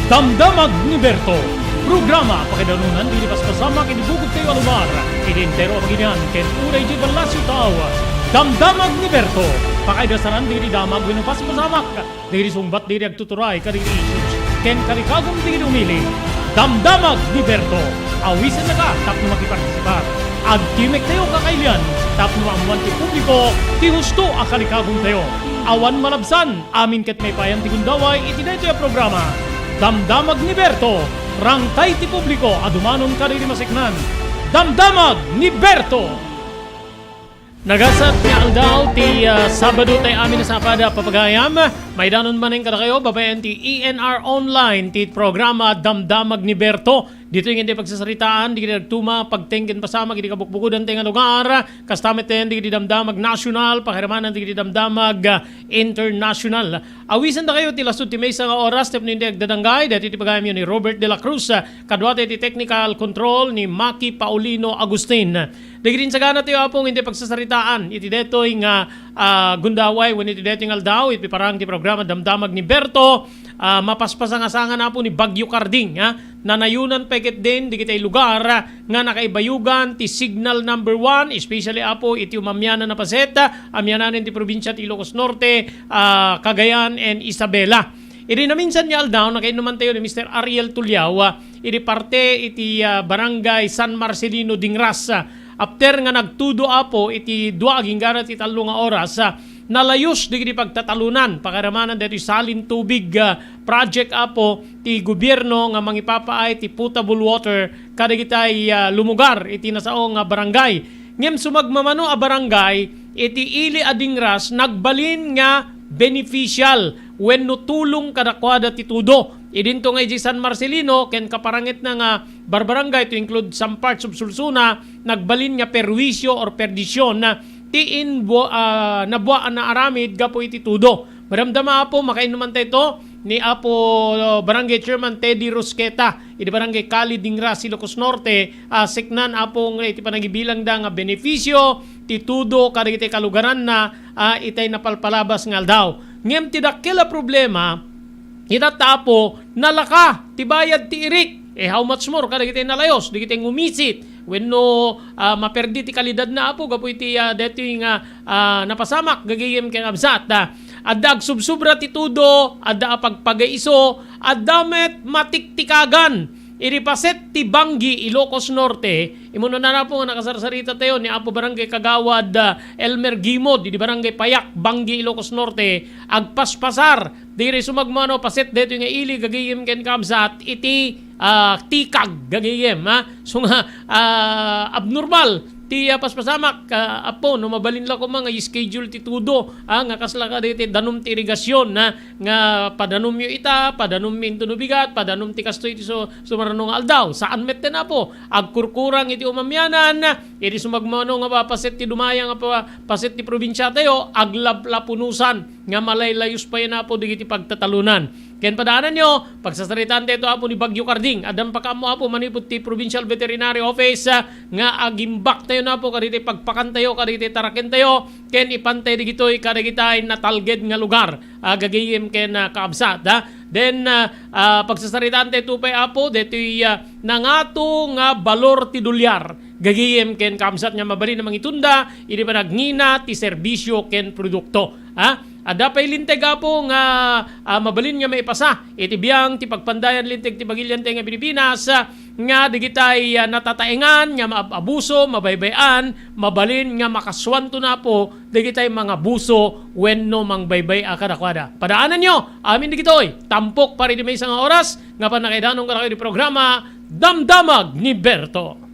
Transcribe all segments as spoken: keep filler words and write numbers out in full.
Damdamag ni Berto, programa pakaidanunan dagiti paspasamak iti bukod kayo a lugar, iti entero a pagilian ken uray iti ballasiw tao. Damdamag ni Berto, pakaidasanan dagiti damag wenno paspasamak dagiti sungbat dagiti agtuturay kadagiti issues ken kalikagum dagiti umili. Damdamag ni Berto, awisennaka tapno makipartisipar. Agtimek tayo kakailian tapno maammuan ti publiko ti husto a kalikagum tayo. Awan malabsan, amin ket maipayan ti gundaway iti daytoy a programa. Damdamag ni Berto, rangtay ti publiko a dumanon kadagiti maseknan. Damdamag ni Berto! Nagasat nga aldaw ti, ah, Sabado tay amin a sapada, papagayam. Maidanon manen kadakayo, babaen ti E N R Online, ti programa Damdamag ni Berto. Ditoy nga iti pagsasaritaan, dagiti nagtuma, pagteng ken pasamak iti kabukbukodan tay nga lugar, kasta met dagiti damdamag national, pakiramanan dagiti damdamag, ah, international. Awisan dakayo ti lasud ti maysa nga oras tapno indi agdadanggay, daytoy ti pagayamyo ni Robert de la Cruz, ah, kaduata iti technical control ni Maki Paulino Agustin. Dagiti insagana tayo, Apo, nga indi pagsasaritaan iti daytoy nga, ah, gundaway wenno iti daytoy nga aldaw, iti parang ti programa Damdamag ni Berto, ah, mapaspasanga-sanga na, Apo, ni Bagyo Karding, ha? Nanayunan pay ketdin dagiti lugar, ah, nga nakaibayugan ti signal number one, especially, Apo, iti umamianan a paset, ah, amianan ti probinsia ti Ilocos Norte, ah, Cagayan and Isabela. Iti naminsan nga aldaw, nakainnuman tayo ni Mister Ariel Tuliao, ah, iti parte iti, ah, Barangay San Marcelino, Dingras, ah, after nga nagtudo, Apo, iti dua agingga ti tallo nga oras, ah, nalayos dagiti pagtatalonan, pakiramanan daytoy salin tubig, ah, project, Apo, ti gobierno nga mangipapaay ti potable water kadagitay, ah, lumugar iti nasao nga barangay. Ngem sumagmamano a barangay iti ili a Dingras nagbalin nga beneficial wenno tulong kadakuada ti tudo. Idinto nga idiay San Marcelino ken kaparangetna nga barbarangay, to include some parts of Solsona, nagbalin nga perwisyo or perdisyon ti inbu-, ah, nabua a naaramid gapu iti tudo. Madamdama, Apo, makainnuman tayo ni Apo, ah, Barangay Chairman Teddy Rusqueta, iti Barangay Cali, Dingras, Ilocos Norte, ah, seknan, Apo, nga iti panagibilangda nga benepisio ti tudo kadagiti kalugaranna, ah, itay napalpalabas nga aldaw. Ngem ti dakkel a problema, ita ta, Apo, nalaka ti bayad ti irik. Eh, how much more kadagiti nalayos, dagiti ngumisit, wenno, ah, maperdi ti kalidadna, Apo, gapu iti, ah, daytoy nga, ah, napasamak, gagayem ken kabsat, ah. Adda agsubsubra ti tudo, adda a pagpagaiso, adda met matiktikagan. Iti paset ti Banggi, Ilocos Norte, imuna na, Apo, nga nakasarsarita tayo ni Apo Barangay Kagawad, ah, Elmer Gimod, iti Barangay Payak, Banggi, Ilocos Norte, agpaspasar diri sumagmamano paset daytoy nga ili, gagayem ken kabsat, iti, ah, tikag, gagayem, ha? So nga, ah, abnormal ti, ah, paspasamak, ah, Apo, no mabalin la koma nga i-schedule ti tudo, ah, nga kasla kadagiti danum ti irigasyon, ha? Nga padanumyo ita, padanummi intono bigat, padanum ti kastoy iti su-, sumarno nga aldaw. Saan metten, Apo, agkurkurang iti umamianan, iti sumagmamano nga paset ti dumaya nga pa-, paset ti probinsia tayo, aglaplapunosan nga malaylayos pay, Apo, dagiti pagtatalonan. Ken padaananyo, pagsasaritaan tayo, Apo, ni Bagyo Karding. Addan pakaammo, Apo, manipud ti Provincial Veterinary Office, ah, nga agimbak tayo, Apo, kadagiti pagpakan tayo, kadagiti taraken tayo, ken ipantay dagitoy kadagiti natalged nga lugar, ah, gagayem ken, ah, kaabsat, ha. Then, ah, ah, pagsasaritaan tayo pay, Apo, daytoy, ah, nangato nga balor ti dolyar. Gagayem ken kaabsat nga mabalin a mangitunda iti panagngina ti serbisyo ken produkto. Ha? Adda pay linteg, Apo, nga, ah, mabalin nga maipasa iti biang ti pagpandayan linteg ti pagilian tayo nga Pilipinas, ah, nga dagitay, ah, natataengan nga maab-abuso, mabaybay-an, mabalin nga makasuanto, Apo, dagitay mangabuso wenno mangbaybay a kadakuada. Padaananyo amin dagitoy, tampok para iti maysa nga oras nga pannakaidanon kadakayo ti programa, Damdamag ni Berto.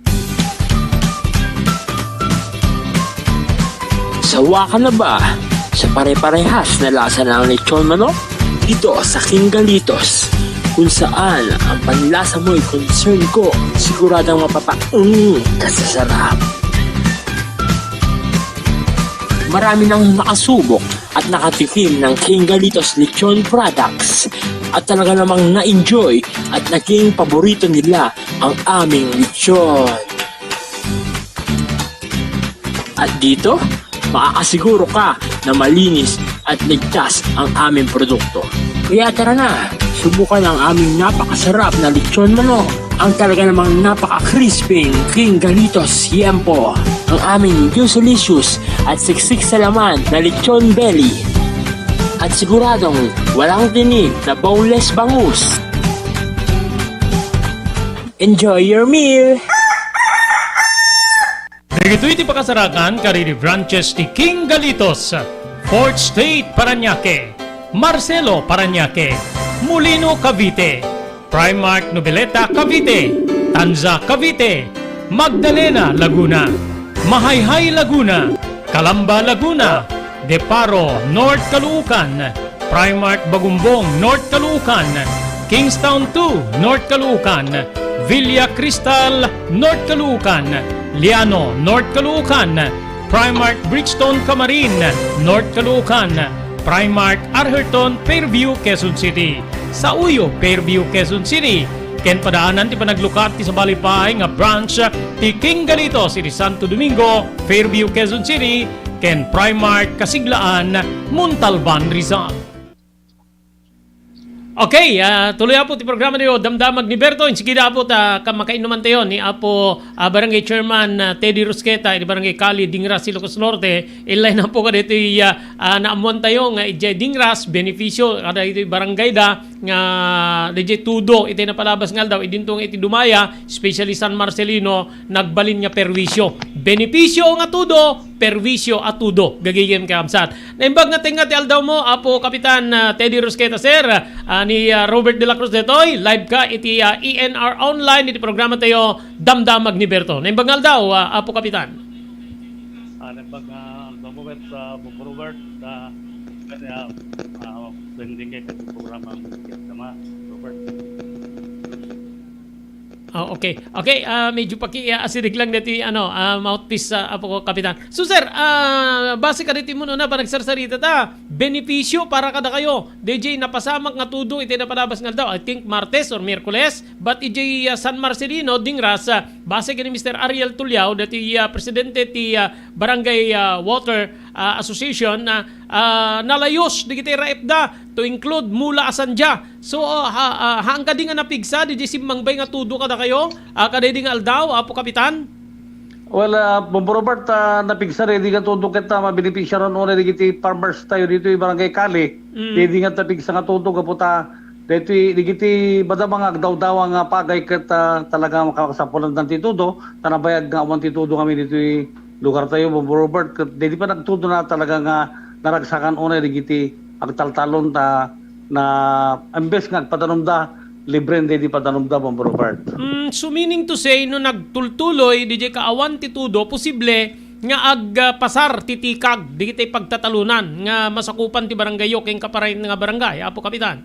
Sawa ka na ba sa pare-parehas na lasa ng lechon manok? Dito sa King Galitos, kung saan ang panlasa mo'y concern ko, siguradong mapapaung ka sa sarap. Marami nang nakasubok at nakatikim ng King Galitos Lechon Products at talaga namang na-enjoy at naging paborito nila ang aming lechon. At dito, makakasiguro ka na malinis at ligtas ang aming produkto. Kaya tara na, subukan ang aming napakasarap na lechon manok. Ang talaga namang napaka-crispy King Galitos Yempo. Ang aming juicy-licious at siksik sa laman na lechon belly. At siguradong walang tinik na boneless bangus. Enjoy your meal! Dagitoy ti pakasarakan kadagiti branches ti King Galitos, Fourth Street, Parañaque, Marcelo, Parañaque, Molino, Cavite, Primark, Noveleta, Cavite, Tanza, Cavite, Magdalena, Laguna, Mahayhay, Laguna, Calamba, Laguna, Deparo, North Caloocan, Primark Bagumbong, North Caloocan, Kingstown two, North Caloocan, Villa Cristal, North Caloocan, Liano, North Caloocan, Primark Bridgestone Camarin, North Caloocan, Primark Arherton, Fairview, Quezon City. Sauyo, Fairview, Quezon City. Ken padaanan ti panaglukat ti sabali pay nga branch ti King Galitos iti Santo Domingo, Fairview, Quezon City, ken Primark Kasiglaan, Montalban, Rizal. Okay, ah, tuloy, Apo, ti programa tayo, Damdamag ni Berto. Insigida, Apo, ta ka-, makainuman tayo ni Apo, ah, Barangay Chairman, ah, Teddy Rusqueta, iti Barangay Cali, Dingras, Ilocos Norte. Ilay na po kadito, ah, ah, naammuan tayo nga idiay Dingras, benepisyo, kada iti barangay da, nga, diay tudo, iti napalabas nga aldaw, idinto nga iti dumaya, especially San Marcelino, nagbalin nga perwisyo. Benepisyo nga tudo, perwisyo a tudo. Gagayem, kakabsat. Naimbag nga tengnga ti aldaw mo, Apo Kapitan, ah, Teddy Rusqueta, sir, ah, ni, ah, Robert de la Cruz detoy. Live ka iti, ah, E N R Online, iti programa tayo, Damdamag ni Berto. Naimbag nga aldaw, ah, Apo Kapitan. Ah, naimbag nga aldaw mo met, ah, Bob Robert, ah, kanya, ah, dingdinggen iti programa, Robert. Oh, okay. Okay, ah, medyo paki-, ah, asideg lang dati, ano, ah, mouthpiece, ah, Apo Kapitan. So, sir, ah, base kaditi immunona, panagsarsarita ta, benepisyo para kadakayo. D J, napasamak nga tudo iti napalabas nga aldaw. I think Martes or Miyerkules. But idiay, ah, San Marcelino, Dingras, ah, base ken ni Mister Ariel Tuliao, dati, ah, presidente ti, ah, Barangay, ah, Water, ah, Association, ah, ah, nalayos dagiti raepda to include mula a sandia. So, ah, ha-, ah, haan kadi nga napigsa, diay simmangbay nga tudo kadakayo, ah, kadaydi nga aldaw, Apo Kapitan? Well, ah, Bombo Robert, ah, napigsa daydi nga tudo ket, ah, mabenepisiaran unay dagiti farmers tayo ditoy Barangay Cali. Mm. Daydi nga napigsa nga tudo gapu ta daytoy dagiti madama nga agdawdawa nga pagay ket, ah, talaga makakasapulan ti tudo, ta nabayag nga awan ti tudo ngamin ditoy lugar tayo, Bombo Robert, ket daydi panagtudona talaga nga naragsakan unay dagiti agtaltalon ta na imbes nga agpadanumda, libre daydi padanumda, Bombo Robert. Mm, so meaning to say, no nagtultuloy, diay kaawan ti tudo, posible nga agpasar ti tikag, dagiti pagtatalonan nga masakupan ti barangayyo ken kaparayna nga barangay, Apo Kapitan?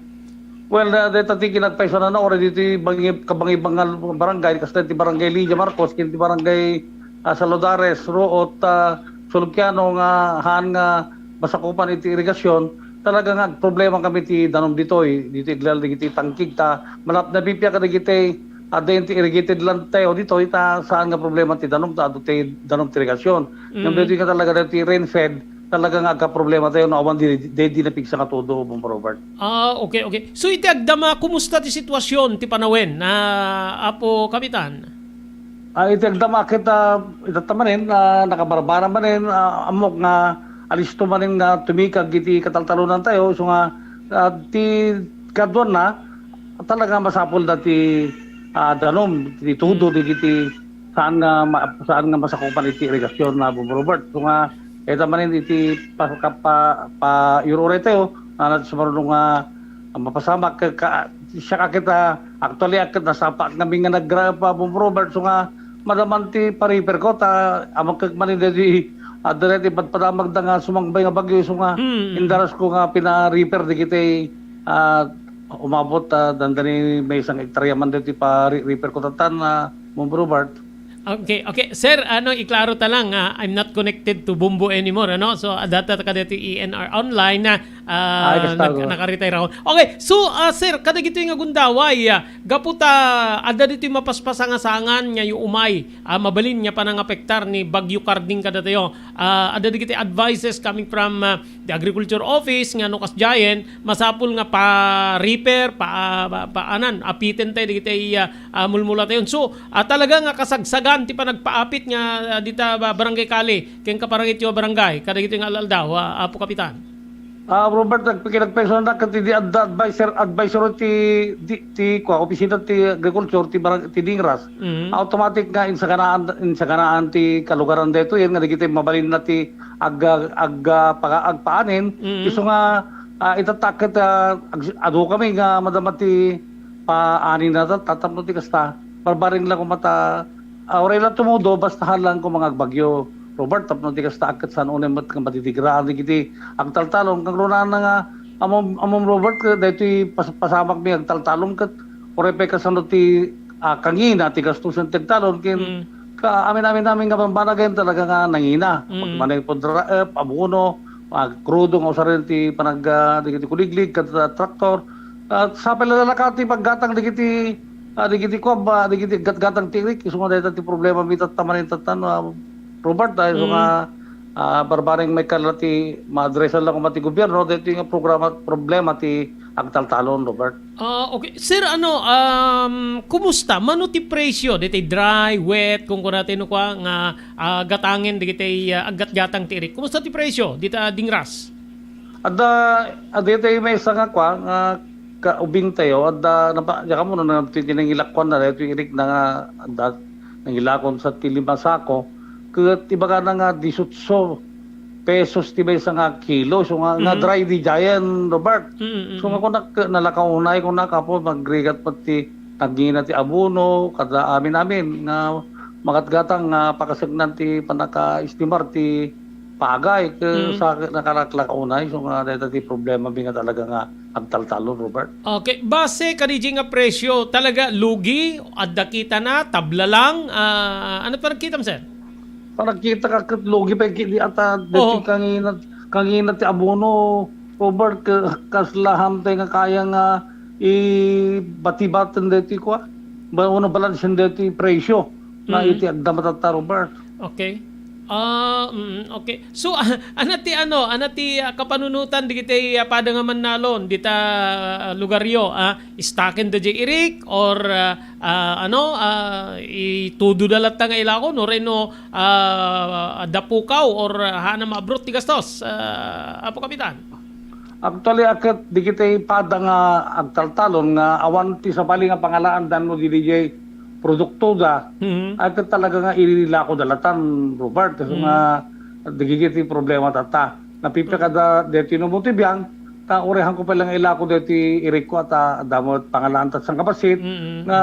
Well, na, deta ti kinagpayso na, no, already ti bangi-, kabangibangan barangay, kas ti barangay Lydia Marcos, ken ti barangay, ah, Saludares, Root, ah, Sulukiano nga haan nga masakupan iti irigasyon, talaga nga agproblema kami ti danum ditoy, ditoy iglal dagiti tangkig ta, malap-, napipiak dagiti, ah, daydi ti irrigated land tayo ditoy, ta saan nga problema ti danum ta, adu ti danum ti irigasyon. Ngem Mm. ditoy nga talaga ditoy rain fed, talaga nga agkaproblema tayo no awan di, di, di napigsa nga tudo, Bombo Robert. Ah, okay, okay. So, iti agdama, kumusta ti sitwasyon ti panawen, ah, Apo Kapitan? Ah, iti agdama ket, ah, itatta manen, ah, nakabarbara manen, ah, ammok nga alisto manen nga tumikag iti kataltalonan tayo, isu nga, ah, ti kaduanna, talaga masapul da ti, ah, danum, ti tudo, Mm. dagiti saan nga ma-, saan nga masakupan iti irigasyon na, Bombo Robert. Isu nga, ita manen iti pa-, ka-, pa-, pa-, iyur-uray tayo, ah, na, sa marunong nga, ah, mapasamak, ka-, ka-, siak a ket, ah, actually, a ket nasapaak ngamin nga nagdrive, Bombo Robert, isu nga, madaman ti pa-repair ko, ta, amakek manen daydi, ah, daydi padpadamagda nga sumangbay nga bagyo, isu nga, Mm. indaras ko nga pina-repair dagiti, ah, umabot, ah, dandani maysa nga ektarya man daydi pa-re-, repair ko tatan, ah, Bombo Robert. Okay, okay. Sir, ano, iklaro ta lang, ah, I'm not connected to Bombo anymore, ano? So, adda ta kadaytoy E N R Online, ah, Ah, Ay, kasta nag-, ko. Naka-retire ako. Okay, so, ah, sir, kadagitoy nga gundaway, ah, gapu ta adda ditoy mapaspasanga-sangan nga umay, ah, mabalin nga panangapektar ni Bagyo Karding kadatayo. Ah, adda dagiti advices coming from, ah, the Agriculture Office nga no kasdiayen, masapul nga pa-repair, pa, ah, pa, paanan, apiten tayo dagiti, ah, ah, mulmulatayon. So, ah, talaga nga kasagsagan ti panagpaapit nga, ah, dita ba-, Barangay Kali, ken kaparangityo a barangay, kadagitoy nga al-aldaw, ah, Apo Kapitan. Ah, Robert, nagpakinagpaiso na ket idi adda adviser, adviser ti, di, ti, kua, opisina ti agriculture, ti barang-, ti Dingras. Mhm. Automatic nga insaganaan, insaganaan ti kalugaran daytoy, yan nga dagiti mabalin na ti ag-, ag-, paga-, agpaanin. Mhm. Isu nga, ah, itatta ket, ah, ag-, adu kami nga madama ti paanin na ta-, tapno ti kasta. Barbareng la koma ta, ah, uray la tumudo, basta haan lang koma nga agbagyo, Robert, tapno ti kasta a ket saan unay met nga madidigraan dagiti agtaltalon. Kangrunaan na nga, ammom, ammom, Robert, ket daytoy pas-, pasamakmi agtaltalon ket uray pay kasano ti, ah, kangina ti gastusen ti agtalon ken Mm. ka-, amin-amin-amin nga bambanag, talaga nga nangina. Mm. Pagmanipod ra-, eh, abono, ah, krudo nga usaren ti panag-, ah, dagiti kuliglig ket, ah, traktor. Ah, sapay la nalaka ti paggatang dagiti, ah, dagiti kuan ba, dagiti gatgatang ti irik. Isu nga dayta ti problemami tatta manen tatta, ah, Robert, ah, isu Mm. nga, ah, barbareng maikkan la ti ma-addressan la koma ti gobierno, daytoy nga programa, problema ti agtaltalon, Robert. Ah, okay. Sir, ano, um, kumusta? Mano ti presyo? Ditoy dry, wet, kung kunatay no kua, nga, ah, gatangen, dagiti, ah, aggatgatang ti irik. Kumusta ti presyo? Dita, Dingras? Adda, adda tayo may isa nga kwa, nga kaubing tayo, adda, napa-, diak ammo no, na, ti, ti nangilakwan na, ti irik na nga, adda, nangilakon sa ti lima sako, ket ibagana nga dieciocho pesos ti maysa nga kilo, so nga, nga Mm. dry di giant, Robert. Mm, mm, So nga mm. kunak, nalakaw unay, kunak, apo, magrigat pati tagina ti abono, kada amin-amin, nga magatgatang nga pakasegnan ti panaka-estimar ti pagay, ke Mm. sa nakalaklak unay, so nga dayta ti problema mi nga talaga nga agtaltalon, Robert. Okay, base kadaydi nga presyo, talaga lugi, adda kita na, tabla lang, ah, ano pa nagkitam, sir? Panagkita ka ket lugi pay ket di ata, Oo. deti kangina, kangina ti abono, Robert, ke-, kasla hantay nga kaya nga ibatibaten deti kua, ba, uno balansen deti presyo na Mm. iti agdama tatta, Robert. Okay. Ah, mm, okay. So, ah, ano ti, ano, ano ti, ah, kapanunotan dagiti, ah, pada nga mannalon dita, ah, lugaryo, ah, istaken da jay irik or, ah, ah, ano, ah, itudo da latta nga ilakon, no, reno, ah, adda pukaw or, ah, haanna maabrot ti gastos, ah, Apo Kapitan? Actually, a ket dagiti pada nga agtaltalon nga awan ti sabali nga pangalaanda no didi jay produkto da, Mhm. a ket talaga nga ilako da latan, Robert. So Mm. nga, dagiti problema tatta. Napipikada Mm. deti no mo ti biang, ta urehan ko pay lang ilako deti iriko at, ah, adda met pangalaanta sangkabassit Mm. nga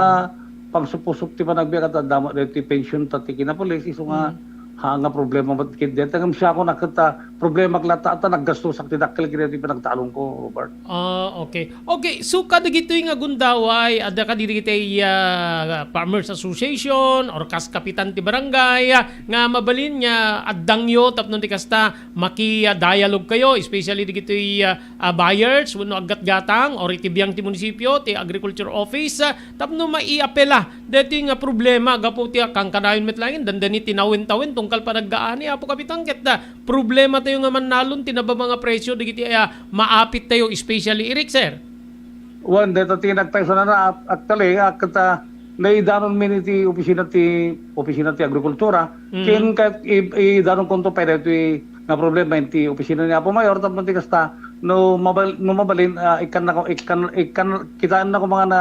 pangsupusok ti panagbiag at adda met deti pension ta ti kinapulis. Isu nga, Mm. ha, nga problema met ket deti. Ngem siya ko nakita, problema latta, ta naggastusak ti dakkel ket deti pinagtalon ko, Robert. Ah, okay. Okay, so kadagitoy nga gundaway, adda kadi dagiti, ah, Farmers Association or kas kapitan ti barangay, ah, nga mabalin nga addangyo tapno ti kasta maki, ah, dialogue kayo, especially dagitoy, ah, ah, buyers wenno aggatgatang or iti biang ti munisipyo, ti agriculture office, ah, tapno maiapela daytoy nga problema gapu ti, ah, kankanayon met laeng dandani ti nawen-tawen tungkal panaggaani, Apo Kapitan, ket, ah, problema tayo nga mannalon ti nababa nga presyo dagiti, ah, maapit tayo, especially irik, sir. Wen, dayta ti nagpayso na, actually, a ket, ah, naidanon mi iti opisina ti, opisina ti agrikultura. Mm. Ken kay i-, idanon konto pay daytoy nga problema iti opisina ni Apo Mayor, tapno ti kasta, no mabal-, no mabalin, ah, ikkan nako, ikkan, ikkan, kitaan nako mga na,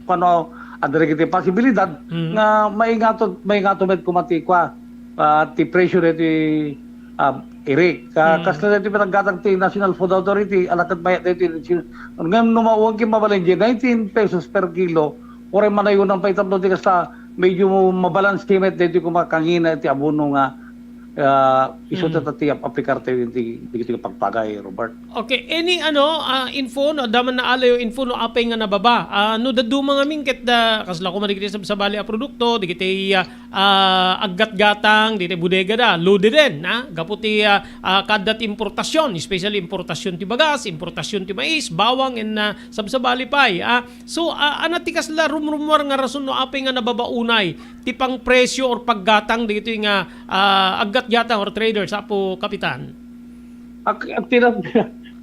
kuno, adda dagiti posibilidad Mm. nga maingato, maingato met koma ti kua, ah, ti presyo daytoy, ah, irik. Ka-, Mm. kasla daytoy pinaggatang ti National Food Authority, alakat mayat daytoy. Ngem no mauwang ket mabalin diay nineteen pesos per kilo, uray manayunan pay tapno ti kasta, medyo mabalanse met daytoy koma kangina ti abono nga Ah, isu ta ti ap-, aplikar tayo iti, iti pagpagay, Robert. Okay, any, ano, ah, info, no, adda man naalayo info no apay nga nababa. Ah, no dadduma ngamin ket da, kasla koma dagiti sabsabali a produkto, dagiti, ah, ah, aggatgatang, dagiti bodega da, loaded den, ah, gapu ti, ah, ah, kaadda ti importasyon, especially importasyon ti bagas, importasyon ti mais, bawang, and, ah, sabsabali pay, ah. So, ah, ania ti kasla rumrumuar nga rason no apay nga nababa unay ti pangpresyo or paggatang dagitoy nga, ah, aggatgatang or traders, Apo Kapitan? Ak-, ak-, tina-,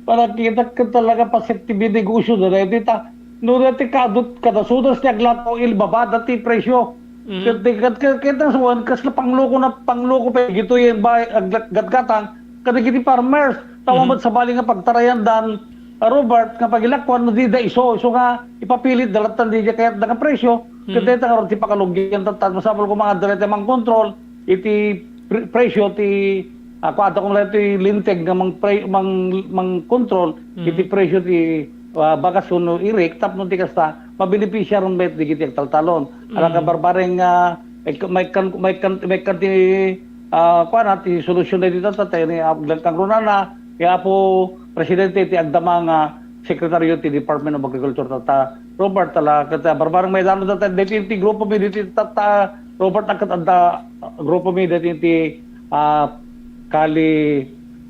para kita ka talaga paset ti binegosyo da daytoy ta, no, dati kadut-, kadasudas ti aglataw, ilbaba dati presyo. Mhm. Ket, ket, ket, ket, nasuan, kasla pangloko na, pangloko pa, gitoy yung ba-, aggat-, gatgatang, kadagiti farmers, tawag Mhm. met sabali nga pagtarayandan, ah, Robert, nga pagilakuan, no, di da iso, iso nga, ipapilit, dalatan di kayat da nga presyo, Mhm. ket dayta nga ron ti pakalugian, tatta, masapul ko mga dalata mang control, iti pre-, presyo ti, ah, kuan, ta kung lahat ti linteg nga mang pre-, mang, mang control, Mhm. iti presyo ti, ah, bagas wenno irik, tapno ti kasta, mabenepisiaran met dagiti agtaltalon. Ala ka Mhm. barbareng, ah, maik-, maikkan, maikkan, maikkan ti, ah, kuan, ah, ti solusyon na dito, ta, ta, ni, ah, aglankang runana, ni Apo Presidente, ti agdama nga sekretaryo ti Department of Agriculture, tatta, Robert, tala, ket, ah, barbareng maidano, tatta, deti ti grupo mi, deti, tatta, Robert, a ket adda grupo mi, deti ti, ah, Kali,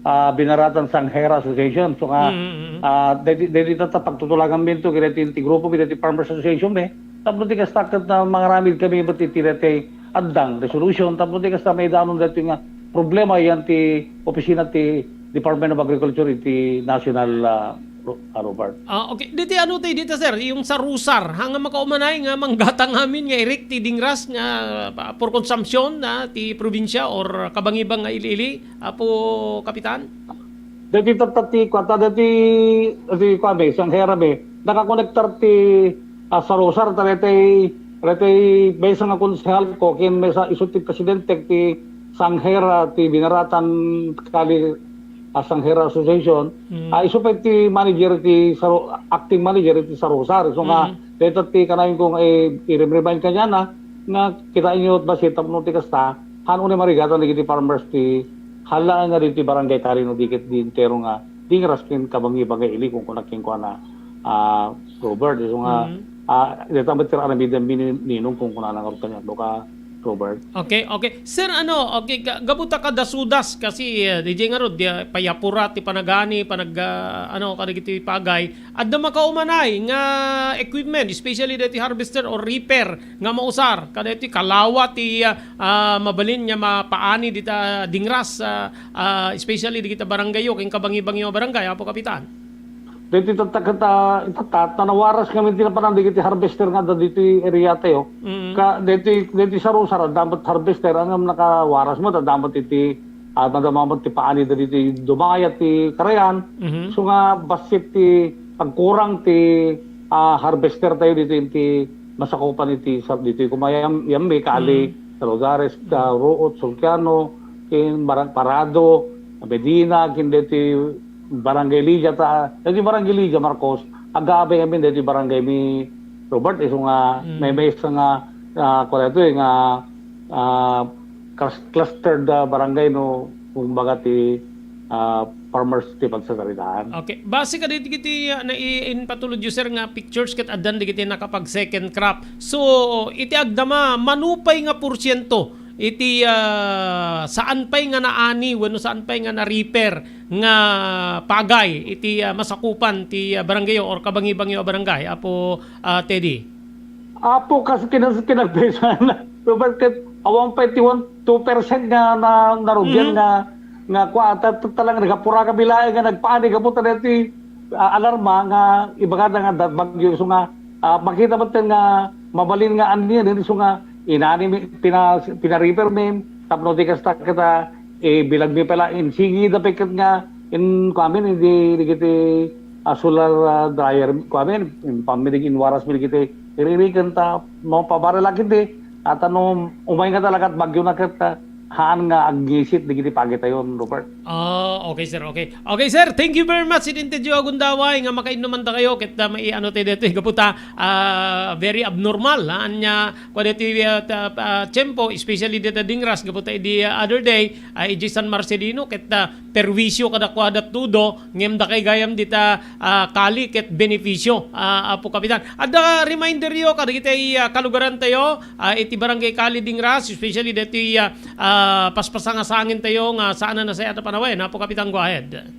ah, Binaratan Sanghera Association. So nga, Mm, mm, mm. ah, deti, deti, tatta, pagtutulagan mi to, deti ti grupo mi, deti Farmers Association mi. Tapno ti kasta ket na mangaramid kami met iti deti addang resolution. Tapno ti kasta maidanon deti nga problema yan ti opisina ti Department of Agriculture iti national, ah, Ro-, ah, Robert. Ah, okay. Deti ano tayo dito, sir? Yung sarusar, hanga makaumanay nga manggatang amin nga irik ti dingras nga, ah, for consumption na ti probinsya or kabangibang nga ili-ili, Apo Kapitan? Deti tatta ti, kuan, ta deti, deti kuan, mi, Sanghera mi, nakakonektar ti, ah, sarusar, ta deti, deti maysa nga konsehal ko, ken maysa isu ti presidente ti Sanghera, ti Binaratan Kali, ah, Sanghera Association. Mm. Ah, isu pay ti manager ti saro-, acting manager ti sarusar. So nga, Mm. deta ti kanayon ko nga i-, i-remind kaniana nga kitaenyo bassit tapno ti kasta, han unay marigatan dagiti farmers ti hala nga diti barangay Kali no di ket di entero nga dingras ken kabangibang nga ili, kunkunak kenkuana, ah, Robert. So nga, Mm. ah, deta met ti aramiden mi ni Ninong kunkunana ngarud kaniak, no ka, Robert. Okay, okay. Sir, ano, okay, ga-, gapu ta kadasudas kasi, eh, D J ngarud, di, ah, payapura ti panagani, panag-, ah, ano, kadagiti pagay. Adda makaumanay nga equipment, especially deti harvester or reaper nga mausar, kadagiti kalawa ti, ah, ah, mabalin nga mapaani dita dingras, ah, ah, especially dagita barangay yo, ken kabangibang yo barangay, Apo Kapitan. Deti tatta ket, ah, itatta, ta nawaras ngamin ti napanan dagiti harvester nga adda ditoy area tayo. Mm. Ka, deti, deti sarusar, adda met harvester, ngem nakawaras met, adda met iti, ah, madama met ti paani da ditoy dumaya ti karayan. Mhm. So nga, bassit ti pagkurang ti, ah, harvester tayo ditoy, ti masakupan iti sa-, ditoy kumayam, Yambi, Kali, Mm. San Rosares, Mm. ah, Ruot, Sulkiano, ken Barang-, Parado, Medina, ken deti Barangay Lydia, ta, deti Barangay Lydia, Marcos, agabay amin deti barangay mi, Robert, isu nga Mm. may, may isa nga, ah, kuwan ito eh, nga, ah, clus-, clustered, ah, barangay, no, kumbaga ti, ah, farmers ti pagsasaritaan. Okay. Base kadagiti, ah, nai-, impatulod yo, sir, nga pictures ket addan dagiti nakapag second crop. So, iti agdama, mano pay nga porsiento iti, ah, saan pay nga naani wenno saan pay nga na-reaper nga pagay iti, ah, masakupan ti, ah, barangay or kabangibang yo a barangay, Apo, ah, Teddy? Apo, kas-, kinas-, kinagbisan, Robert, ket awan pay ti one, two percent nga na-, narugian Mhm. nga, nga kua, ta-, ta-, talaga nagapura kami laeng nga nagpaani gapu ta daytoy, ah, alarma nga ibagada nga da-, bagyo, isu nga, ah, makita met nga mabalin nga anian, isu nga inani mi, pina-, pina-reaper mi, tapno di kasta ket ibilagmi pay la, insigida pay ket nga, in, kuamin, idi, dagiti, ah, solar, ah, dryer, kuamin, in, pammidig, inwaras mi dagiti iririken ta, no, pabara la ket di, at ano, umay nga talaga, at bagyo na ket, ah, haan nga agngisit dagiti pagitayon, Robert. Ah, okay, sir. Okay. Okay, sir. Thank you very much. Iti intedyo a gundaway nga makainnuman ta kayo ket, ah, maiano tayo dito, gapu ta, ah, very abnormal, ha? Anya, kwa dito, ah, ta-, ah, tiempo, especially dito Dingras, gapu ta idi, ah, other day, ah, iji San Marcelino, ket, ah, perwisyo kadakuada tudo, ngem dakay gayam dita, ah, kali ket benepisyo, ah, Apo Kapitan. Adda reminder yo kadagiti, ah, kalugaran tayo, ah, iti Barangay Kali Dingras, especially dito, ah, ah, paspasangasangin tayo nga saan a nasayaat a panawen. Apo Kapitan, go ahead.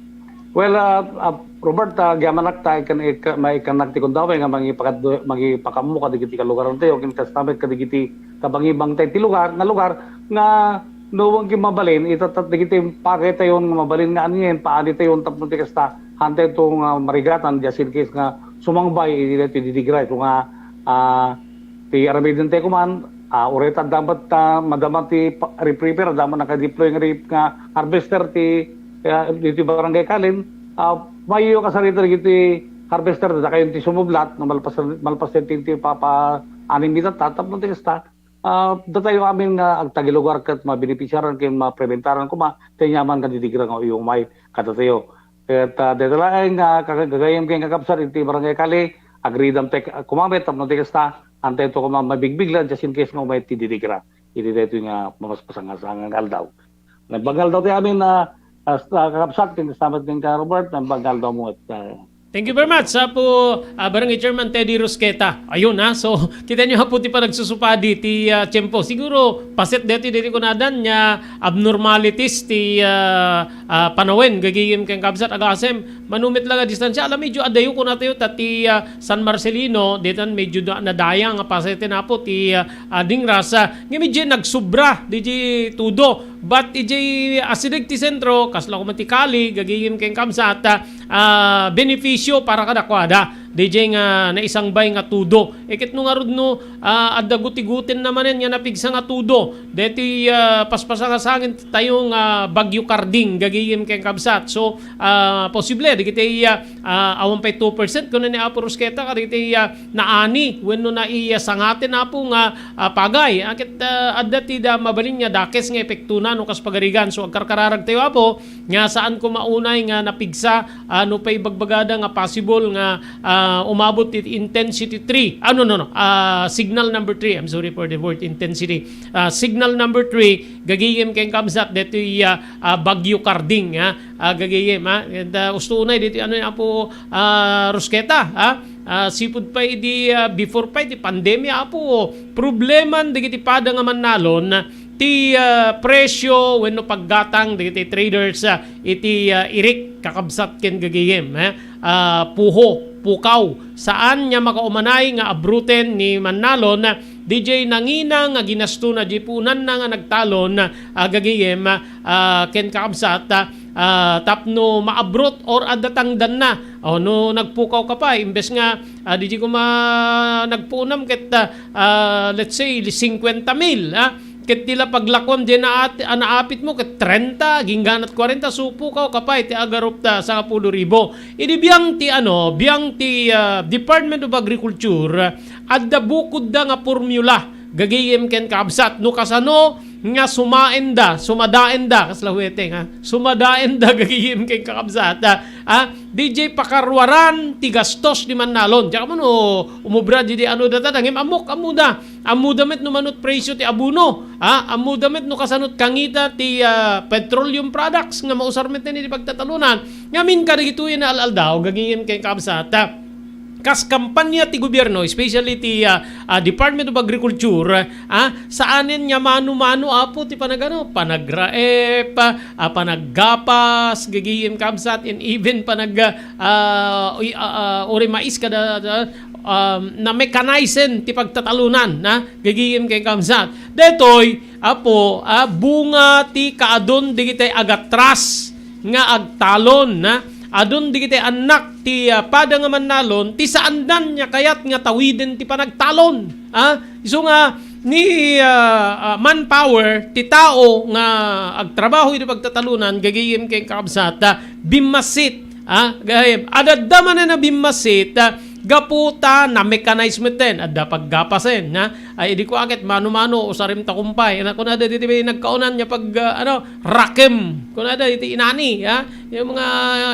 Well, ah, ah, Robert, ah, agyamanak ta ikan-, ik-, maikannak ti kundawe nga mangipakad-, mangipakammo kadagiti kalugaran tayo, ken kasta met kadagiti kabangibang tayo ti lugar, nga lugar nga no wen ket mabalin, itatta dagiti pagitayon nga mabalin nga anien, paanitayon tapno ti kasta, hantay to nga marigatan, just in case nga sumangbay, iti, iti didigray, so nga, ah, ti aramiden tayo kuman, ah, uray ta adda met, ah, madama ti pa-, rip reaper, adda met naka-deploy nga rip nga harvester ti, ah, ditoy Barangay Kalin, ah, mayo kasarita dagiti harvester, dakayon ti sumublat, no, malpas, malpas ti, ti papa-, anim itatta, tapno ti kasta, ah, datayo amin nga agtagilugar ket mabenepisiaran ken mapreventaran koma ti aniaman nga didigra nga uyumay kadatayo. Ket, ah, dayta laeng nga kaka-, gagayem ken kakabsat iti Barangay Kali, agridam tek-, koma met tapno ti kasta, hantay to koma mabigbigla just in case nga umay ti didigra. Iti daytoy nga mamaspasangasanga nga aldaw. Naimbag nga aldaw ti amin, ah, ah, kakabsat, ken kasta met ken ka Robert, naimbag nga aldaw mo, ah, Thank you very much, Apo, ah, Barangay Chairman Teddy Rusqueta. Ayun, ha. So, kita niyo, Apo, ti panagsusupadi ti, ah, tiempo. Siguro, paset deti, deti kunadan nga abnormalities ti, ah, ah, panawen, gagayem ken kabsat, agasem, mano met la nga distansya. Alam, medyo adayo kunatayo, ta ti, ah, San Marcelino, detan medyo da-, nadaya nga paseten, Apo, ti, ah, ah, Dingras, ah, nga medyo nagsubra, didi tudo. But ijay asideg ti sentro, kasla koma ti kali, gagayem ken kabsat, ah, benepisyo para kadakuada. Dijay nga naisangbay nga tudo. Iket no ngarud no, ah, adda guti-gutin na manen nga napigsa nga tudo. Deti, ah, paspasangasangin tayo nga Bagyo Karding, gagayem ken kabsat. So, ah, posible, dagiti, ah, ah, awan pay two percent, kuno ni Apo Rusqueta, kadagiti, ah, naani wenno naisangaten, Apo, nga, ah, pagay. Ah, ket, ah, adda ti da mabalin nga dakes nga epektona no kas pagarigan. So, agkarkararag tayo, Apo, nga saan ko maunay nga napigsa, ah, no pay bagbagada nga possible nga, ah, umabot ti intensity three. Ah, no, no, no. Ah, signal number three. I'm sorry for the word intensity. Ah, signal number three, gagayem ken kabsat, detoy, ah, ah, Bagyo Karding, ha? Ah, gagayem, ha? And, ah, usto unay ditoy, ano, Apo, ah, Rusqueta, ha? Ah, sipud pay di, ah, before pay di pandemya, Apo, probleman dagiti pada nga mannalon ti, ah, presyo wenno paggatang dagiti traders, ah, iti, ah, irik, kakabsat ken gagayem, eh, ah, puho, pukaw. Saan nga makaumanay nga abruten ni mannalon, ah, dijay nangina nga ginastona di puonanna nga nagtalon, ah, gagayem, ah, ken kakabsat, ah, ah, tapno maabrot or adda tangdanna. O, no nagpukaw ka pay, imbes nga, ah, dijay koma nagpuonam ket, ah, ah, let's say, singkwenta mil, ah, ket ti la paglakuam diay naat-, a naapit mo ket trenta, agingganat kwarenta, so pukaw ka pay ti agarup ta sangapulo ribu. Idi biang ti, ano, biang ti, ah, Department of Agriculture, adda bukodda nga formula, gagayem ken kabsat, no kasano nga sumaenda, sumadaenda, kasla huwete nga, sumadaenda gagayem ken kakabsat, ah, ah, dijay pakaruaran ti gastos ni mannalon. Diak ammo no umubra di, di ano data, ngem ammok, ammoda, ammoda met no manut presyo ti abono, ah, ammoda met no kasanut kangita ti, ah, petroleum products nga mausar met iti pagtatalonan. Ngamin kadagitoy nga al-aldaw, gagayem ken kabsat, ah, kas kampanya ti gobierno, especially ti, ah, ah, Department of Agriculture, ah, saanen nga mano-mano, Apo, ti panagano, panagraep, ah, panaggapas, gagayem kabsat, and even panag-, ah, uy, ah, ah, uray mais kada, ah, um, na mechanized ti pagtatalonan, na gagayem ken kabsat. Detoy, Apo, ah, bunga ti kaadon dagiti agatras nga agtalon, na adun dagiti annak ti, ah, pada nga mannalon, ti saandan nga kayat nga tawiden ti panagtalon. Ah, isu nga ni, ah, ah, manpower ti tao nga agtrabaho iti pagtatalonan, gagayem ken kakabsat, ah, bimmassit, ah, gayem. Adadda manen a bimmassit, ah, Gapu ta na-mechanize metten, adda paggapasen, ha? Ay, idi kua ket mano-mano, usarem ta kumpay. Ana, kunada diti may nagkaonan nga pag, ah, ano, rakem. Kunada diti inani, ha? Yung mga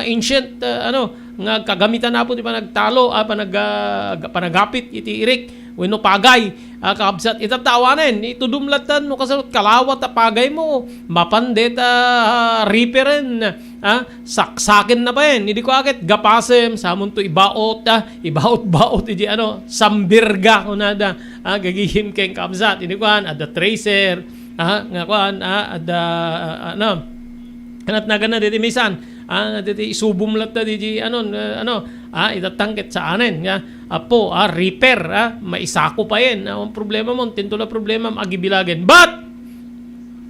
ancient, ah, ano, nga kagamitan apo ti panagtalo, ah, panag-, ah, panagapit iti irik wenno pagay, ah, kakabsat. Ita ta awanen, itudom latta no kasano kalawat a pagaymo, mapan deta, ah, riperen, ah, saksaken na payen. Idi kua ket gapasem, samonto ibaot, ah, ibaot-baot iti ano, sambirga kunada, ah, gagigim ken kabsat. Idi kuan, adda tracer, ah, nga kuan, ah, adda, ah, ano, kanat nagana diti misan, ah, diti isubom latta diti ano, ah, ano, ah, itatang ket saanen, nga, apo, ah, repair, ah, maisako payen, ah, ang problema mo, tinto la problema, agibilagen. But,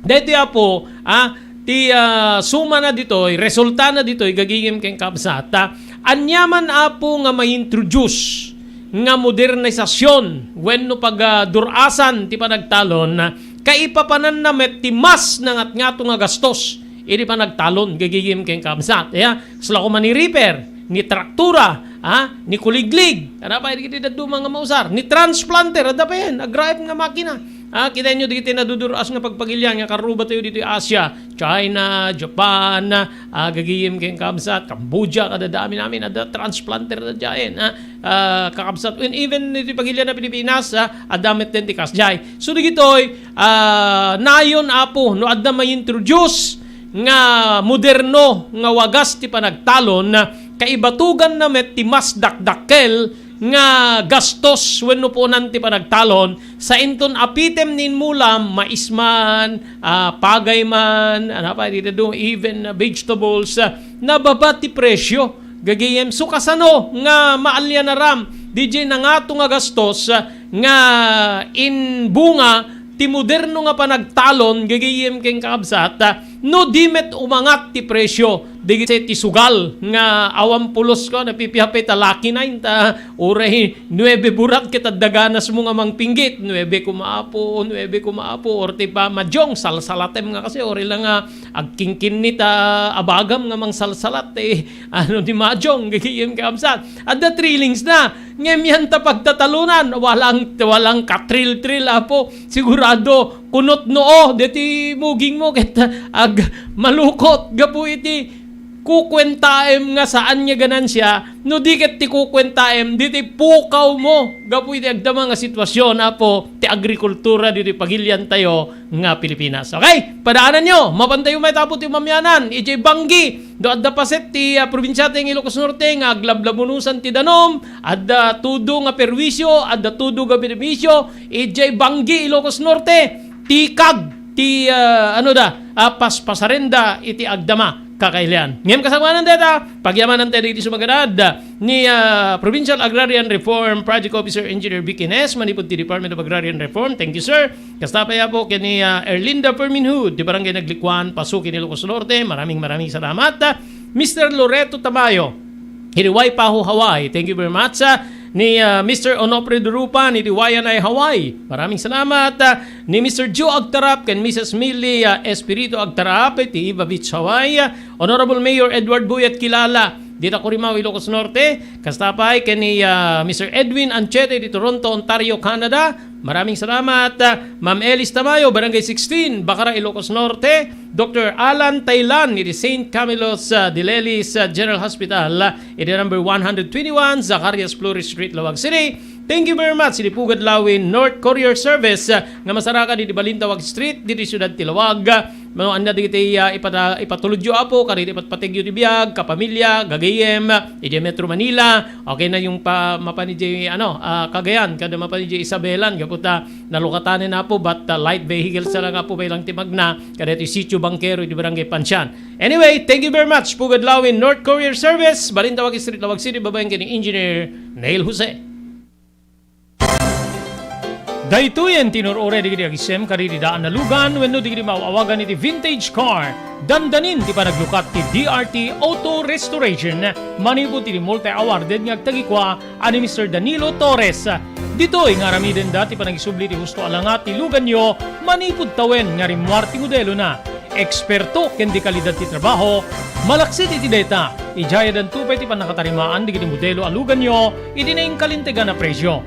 daytoy, apo, ah, ti, ah, suma na ditoy, resulta na ditoy, gagigim ken kabsat, ah, ania man, apo, nga ma-introduce nga modernisasyon wenno pag, ah, dur-asan ti panagtalon, ah, kaipapananna met ti mas nangatngato nga gastos iti panagtalon, gagigim ken kabsat. Ya, kasla koma ni repair, ni traktura, ah, ni kuliglig, ano pa iti dadduma nga mausar, ni transplanter, adda payen, agraem nga makina. Ah, kitaenyo dagiti nadudur-as nga pagpagilian nga karruba tayo ditoy Asia, China, Japan, ah, gagigim ken kabsat, Cambodia, kadadami namin, adda transplanter da diayen, ah, ah, kakabsat. When even iti pagilian na Pilipinas, ah, adda met den ti kasdiay. So, digitoy, ah, nayon, apo, no adda ma-introduce nga moderno nga wagas ti panagtalon, kaibatuganna met ti mas dakdakkel nga gastos wenno puonan ti panagtalon, sa inton apitem ni inmulam, mais man, ah, pagay man, ano pa, dito do, even, ah, vegetables, ah, nababa ti presyo. Gagayem, so kasano nga maalianaram, D J, nangato nga gastos, ah, nga inbunga ti moderno nga panagtalon, gagayem ken kakabsat, ah, no di met umangat ti presyo, dagiti ti sugal nga awan pulos ko, napipiapay ta Lucky Nine, ta uray nuebe burak ket adda ganas mo nga mangpinggit, nuebe koma apo, nuebe koma apo, or ti pa, Majong, salsalatem nga kasi, uray la nga agkinkinni ta abagam nga mangsalsalat, eh, ano ni Majong, gagayem kakabsat. Adda thrillings na, ngem yan ta pagtatalunan, walang, walang katril-tril, apo. Sigurado, kunot noo, deti muging mo, ket ag-, malukot, gapu iti kukwentaem nga saan nga ganansya, no di ket ti kukwentaem, diti pukaw mo, gapu iti agdama nga sitwasyon, apo, ti agrikultura, diti pagilian tayo nga Pilipinas. Okay? Padaananyo, mapantayo may tapo ti mamianan, ijay banggi, do adda paset ti, ah, probinsia ti Ilocos Norte nga aglablabunusan ti danum, adda tudo nga perwisyo, adda tudo nga benepisyo, ijay banggi Ilocos Norte, tikag ti, ah, ano da, ah, paspasarenda iti agdama kakailian. Ngem kasangoanan deta, pagyamanan tayo dagiti sumaganad ni, ah, Provincial Agrarian Reform Project Officer Engineer Vicky Nes, manipud ti Department of Agrarian Reform. Thank you, sir. Kasta pay, apo, ken ni, ah, Erlinda Ferminhud, ti Barangay Naglikuan, Pasuki ni Ilocos Norte. Maraming, maraming salamat. Ah, Mister Loreto Tamayo, iti Waipahu, Hawaii. Thank you very much. Ah, ni, ah, Mister Onofre Durupan, iti Waianae, Hawaii. Maraming salamat. Ah, ni Mister Joe Agtarap ken Missus Millie, ah, Espiritu Agtarap, iti Iba Beach, Hawaii. Ah, Honorable Mayor Edward Buyat Kilala, dita Corimao, Ilocos Norte. Kasta pay ken ni, ah, Mister Edwin Anchete, di Toronto, Ontario, Canada. Maraming salamat. Ah, Ma'am Elis Tamayo, Barangay sixteen, Bacara, Ilocos Norte. Doctor Alan Tailan, iti Saint Camillus, ah, de Lelis, ah, General Hospital, ah, iti number one hundred twenty-one, Zacarias Flores Street, Laoag City. Thank you very much, iti Pugad Lawin North Courier Service, ah, nga masarakan iti Balintawak Street, diti siudad ti Laoag. Ah, mano ania dagiti, ah, ipata-, ipatulodyo, apo, kadagiti ipatpategyo ti biag, kapamilya, gagayem, iti Metro Manila, okay na yung pa-, mapan iti, ano, ah, Cagayan, kada mapan iti Isabelan, gapu ta nalukatanen, apo, but, ah, light vehicles na lang, apo, pay lang ti magna, kadagiti sitio bankero iti Barangay Pansian. Anyway, thank you very much, Pugad Lawin North Courier Service, Balintawak Street, Laoag City, babaen ken ni Engineer Neil Jose. Daytoyen ti inur-uray dagiti agisem kadagiti daan a lugan wenno dagiti maaw-awagan iti vintage car. Dandanin ti panaglukat ti D R T Auto Restoration manipud iti multi-awarded nga agtagikua a ni Mister Danilo Torres. Ditoy nga aramidenda ti panagisubli ti husto a langa ti luganyo manipud tawen nga rimmuar ti modelona. eksperto ken dekalidad ti trabaho, malaksid iti dayta, idiay addanto pay ti pannakatarimaan dagiti modelo a luganyo iti naingkalintegan a presio.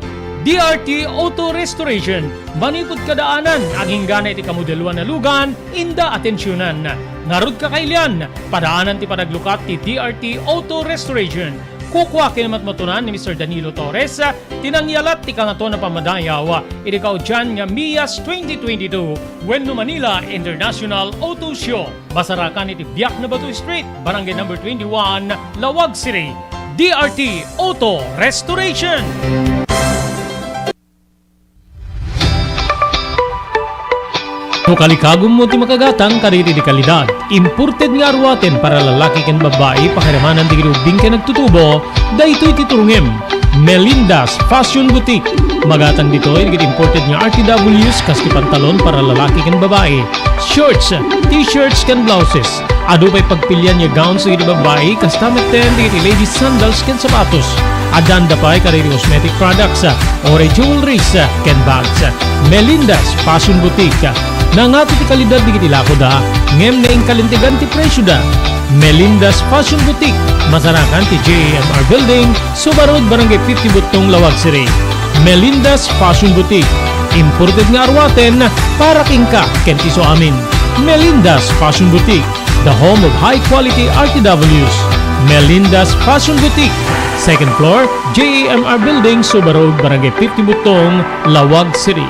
D R T Auto Restoration, manipud kadaanan, aginggana iti kamodeloan a lugan, inda atensionan. Ngarud, kakailian, padaanan ti panaglukat ti D R T Auto Restoration. Kukua ken matmatunan ni Mister Danilo Torres ti nangyalat ti Kangatoan a Pammadayaw iti kaudian nga MIAS twenty twenty-two wenno Manila International Auto Show. Masarakan iti Biak na Bato Street, Barangay Number twenty-one, Laoag City. D R T Auto Restoration. No kalikagummo ti makagatang kadagiti dekalidad, imported nga aruaten para lalaki ken babbai, pakiramanan dagiti ubbing ken agtutubo, daytoy ti turongem. Melinda's Fashion Boutique. Magatang ditoy dagiti imported nga R T Ws kas ti pantalon para lalaki ken babbai, shorts, t-shirts ken blouses. Adu pay pagpilian nga gowns dagiti babbai, kasta metten dagiti ladies sandals ken sapatos. Addan da pay kadagiti cosmetic products, uray jewelries, ken bags. Melinda's Fashion Boutique. Nangato ti kalidad dagiti lakoda, ngem naingkalintegan ti presioda. Melinda's Fashion Boutique. Masarakan ti J A M R Building, Suba Road, Barangay fifty Buttong, Laoag City. Melinda's Fashion Boutique. Imported nga aruaten para kenka ken ti suamin. Melinda's Fashion Boutique, the home of high quality R T Ws. Melinda's Fashion Boutique, second floor, J A M R Building, Suba Road, Barangay fifty Buttong, Laoag City.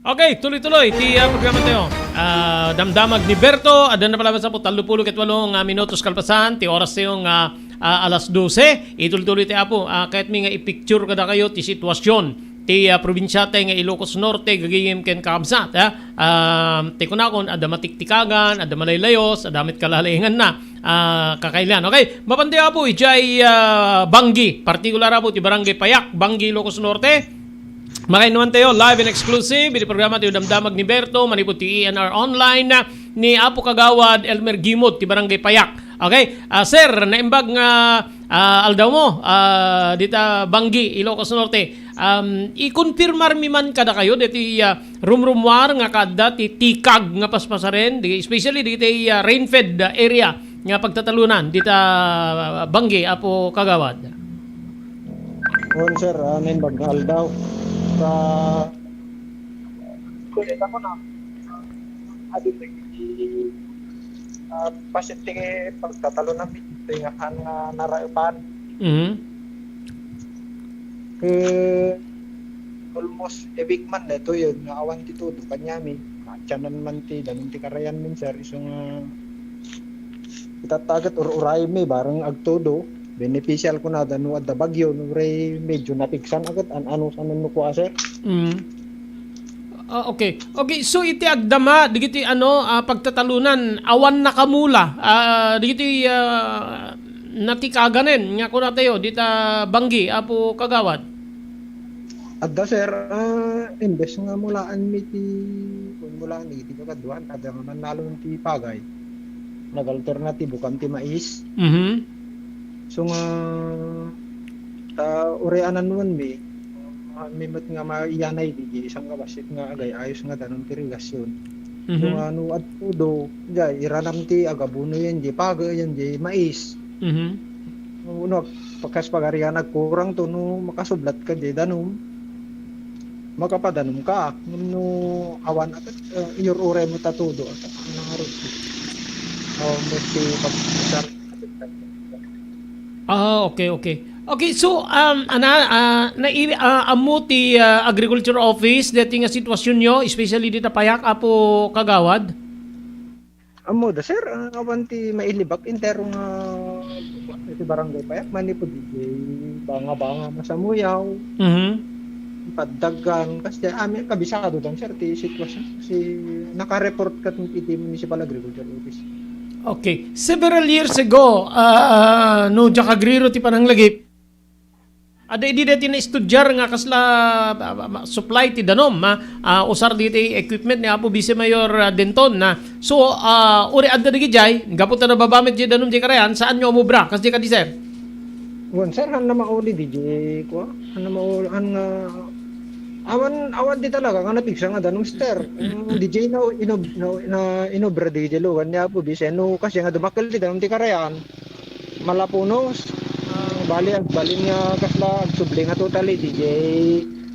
Okay, tuloy-tuloy ti, ah, programa tayo. Ah, Damdamag ni Berto, adda na pala sa po, tallo pulo ket walo nga minutos kalpasan ti oras tayo nga, ah, alas dose. Ituloy-tuloy ti Apo, ah, kayat mi nga i-picture kadakayo ti sitwasyon ti, ah, probinsiata nga Ilocos Norte, gagayem ken kakabsat, ah. Ah, ti kunakon, adda matiktikagan, adda malaylayos, adda met kalalainganna, ah, kakailian. Okay, mapan tayo, Apo, idiay, ah, Banggi, partikular, Apo, ti Barangay Payak, Banggi, Ilocos Norte. Makainnuan tayo live and exclusive iti programa ti Damdamag ni Berto manipud ti E N R Online ni Apo Kagawad Elmer Gimod ti Barangay Payak. Okay? Ah, sir, naimbag nga, ah, aldaw mo, ah, dita Banggi, Ilocos Norte. Um, i-confirmar mi man kadakayo diti, ah, rumrumuar nga kaadda ti tikag nga paspasaren, di, especially diti, ah, rain-fed, ah, area nga pagtatalunan dita, ah, Banggi, Apo Kagawad. Wen, sir, ah, naimbag nga aldaw. Sa kulit ako na. Adu ti, ah, pasyente pagtatalo na, ti nga, nga naraepan. Mhm. Eh, almost a week man daytoy nga awan ti todo kaniami. Atianan man ti danum ti karayan min, sir, isu nga itatta ket ur-urayem mi bareng agtodo. Beneficial ko na da no adda bagyo, no, uray medyo napigsan a ket an-ano sa no kua, sir. Mm. Ah, okay. Okay, so iti agdama, digiti ano, ah, pagtatalunan, awan nakamula, ah, digiti, ah, natikaganen, nga kuna tayo, dita Banggi, Apo Kagawad. Adda, sir, ah, imbes nga mulaan mi ti, kun mulaan mi ti kakaduan, adda nga mannalon ti pagay. Nag-alternatibo kam ti mais. Mhm. So nga, ta, uray anan-, mi, ah, mi met nga maiyanay di, di isang kabasit nga agay-ayos nga danum ti irigasyon. So Mhm. nga, no, adtodo, jay, iranam ti agabuno yan, di paga yan, di mais. Mhm. No, no, pakas pagarian, agkurang to, no, makasublat ka, di danum, makapadanum ka. Ngem no awan, atat, eh, iyur-uray mo ta todo, atat, nangarot. Oh, mo ti pag-, Ah, okay, okay. Okay, so, um, ana, ah, nai-, ah, ammo ti, ah, Agriculture Office, deti nga sitwasyonyo, especially dita Payak, Apo Kagawad? Ammo da, sir, ah, awan ti mailibak, entero nga iti Barangay Payak, manipud iti Banga-Banga, Masamuyaw, Mhm. Paddagan, kasi amin, kabisado dan, sir, ti sitwasyon. Kasi naka-report ka iti Municipal Agriculture Office. Okay. Several years ago, ah, no, diak agriro ti pananglagip, adda idi deti naestudiar nga kasla, ah, ah, supply ti danum, ah, ah, usar diti equipment ni Apo Vice Mayor, ah, Denton, na. So, ah, uri adda dagijay, gapu ta nababa met di danum di karayan, saanyo umubra, kas di kadi, sir? Wen, sir, han na mauli di, di, kua? Han na mauli, han nga Awan, awan ti talaga nga napigsa nga danum, sir. Mm, D J na inob-, na, na inobra di, di lugan ni Apo Bisen, no, kasi nga dumakkel ti danum ti karayan. Malapunos. Ah, bali, agbalin nga kasla agsubli nga totally, D J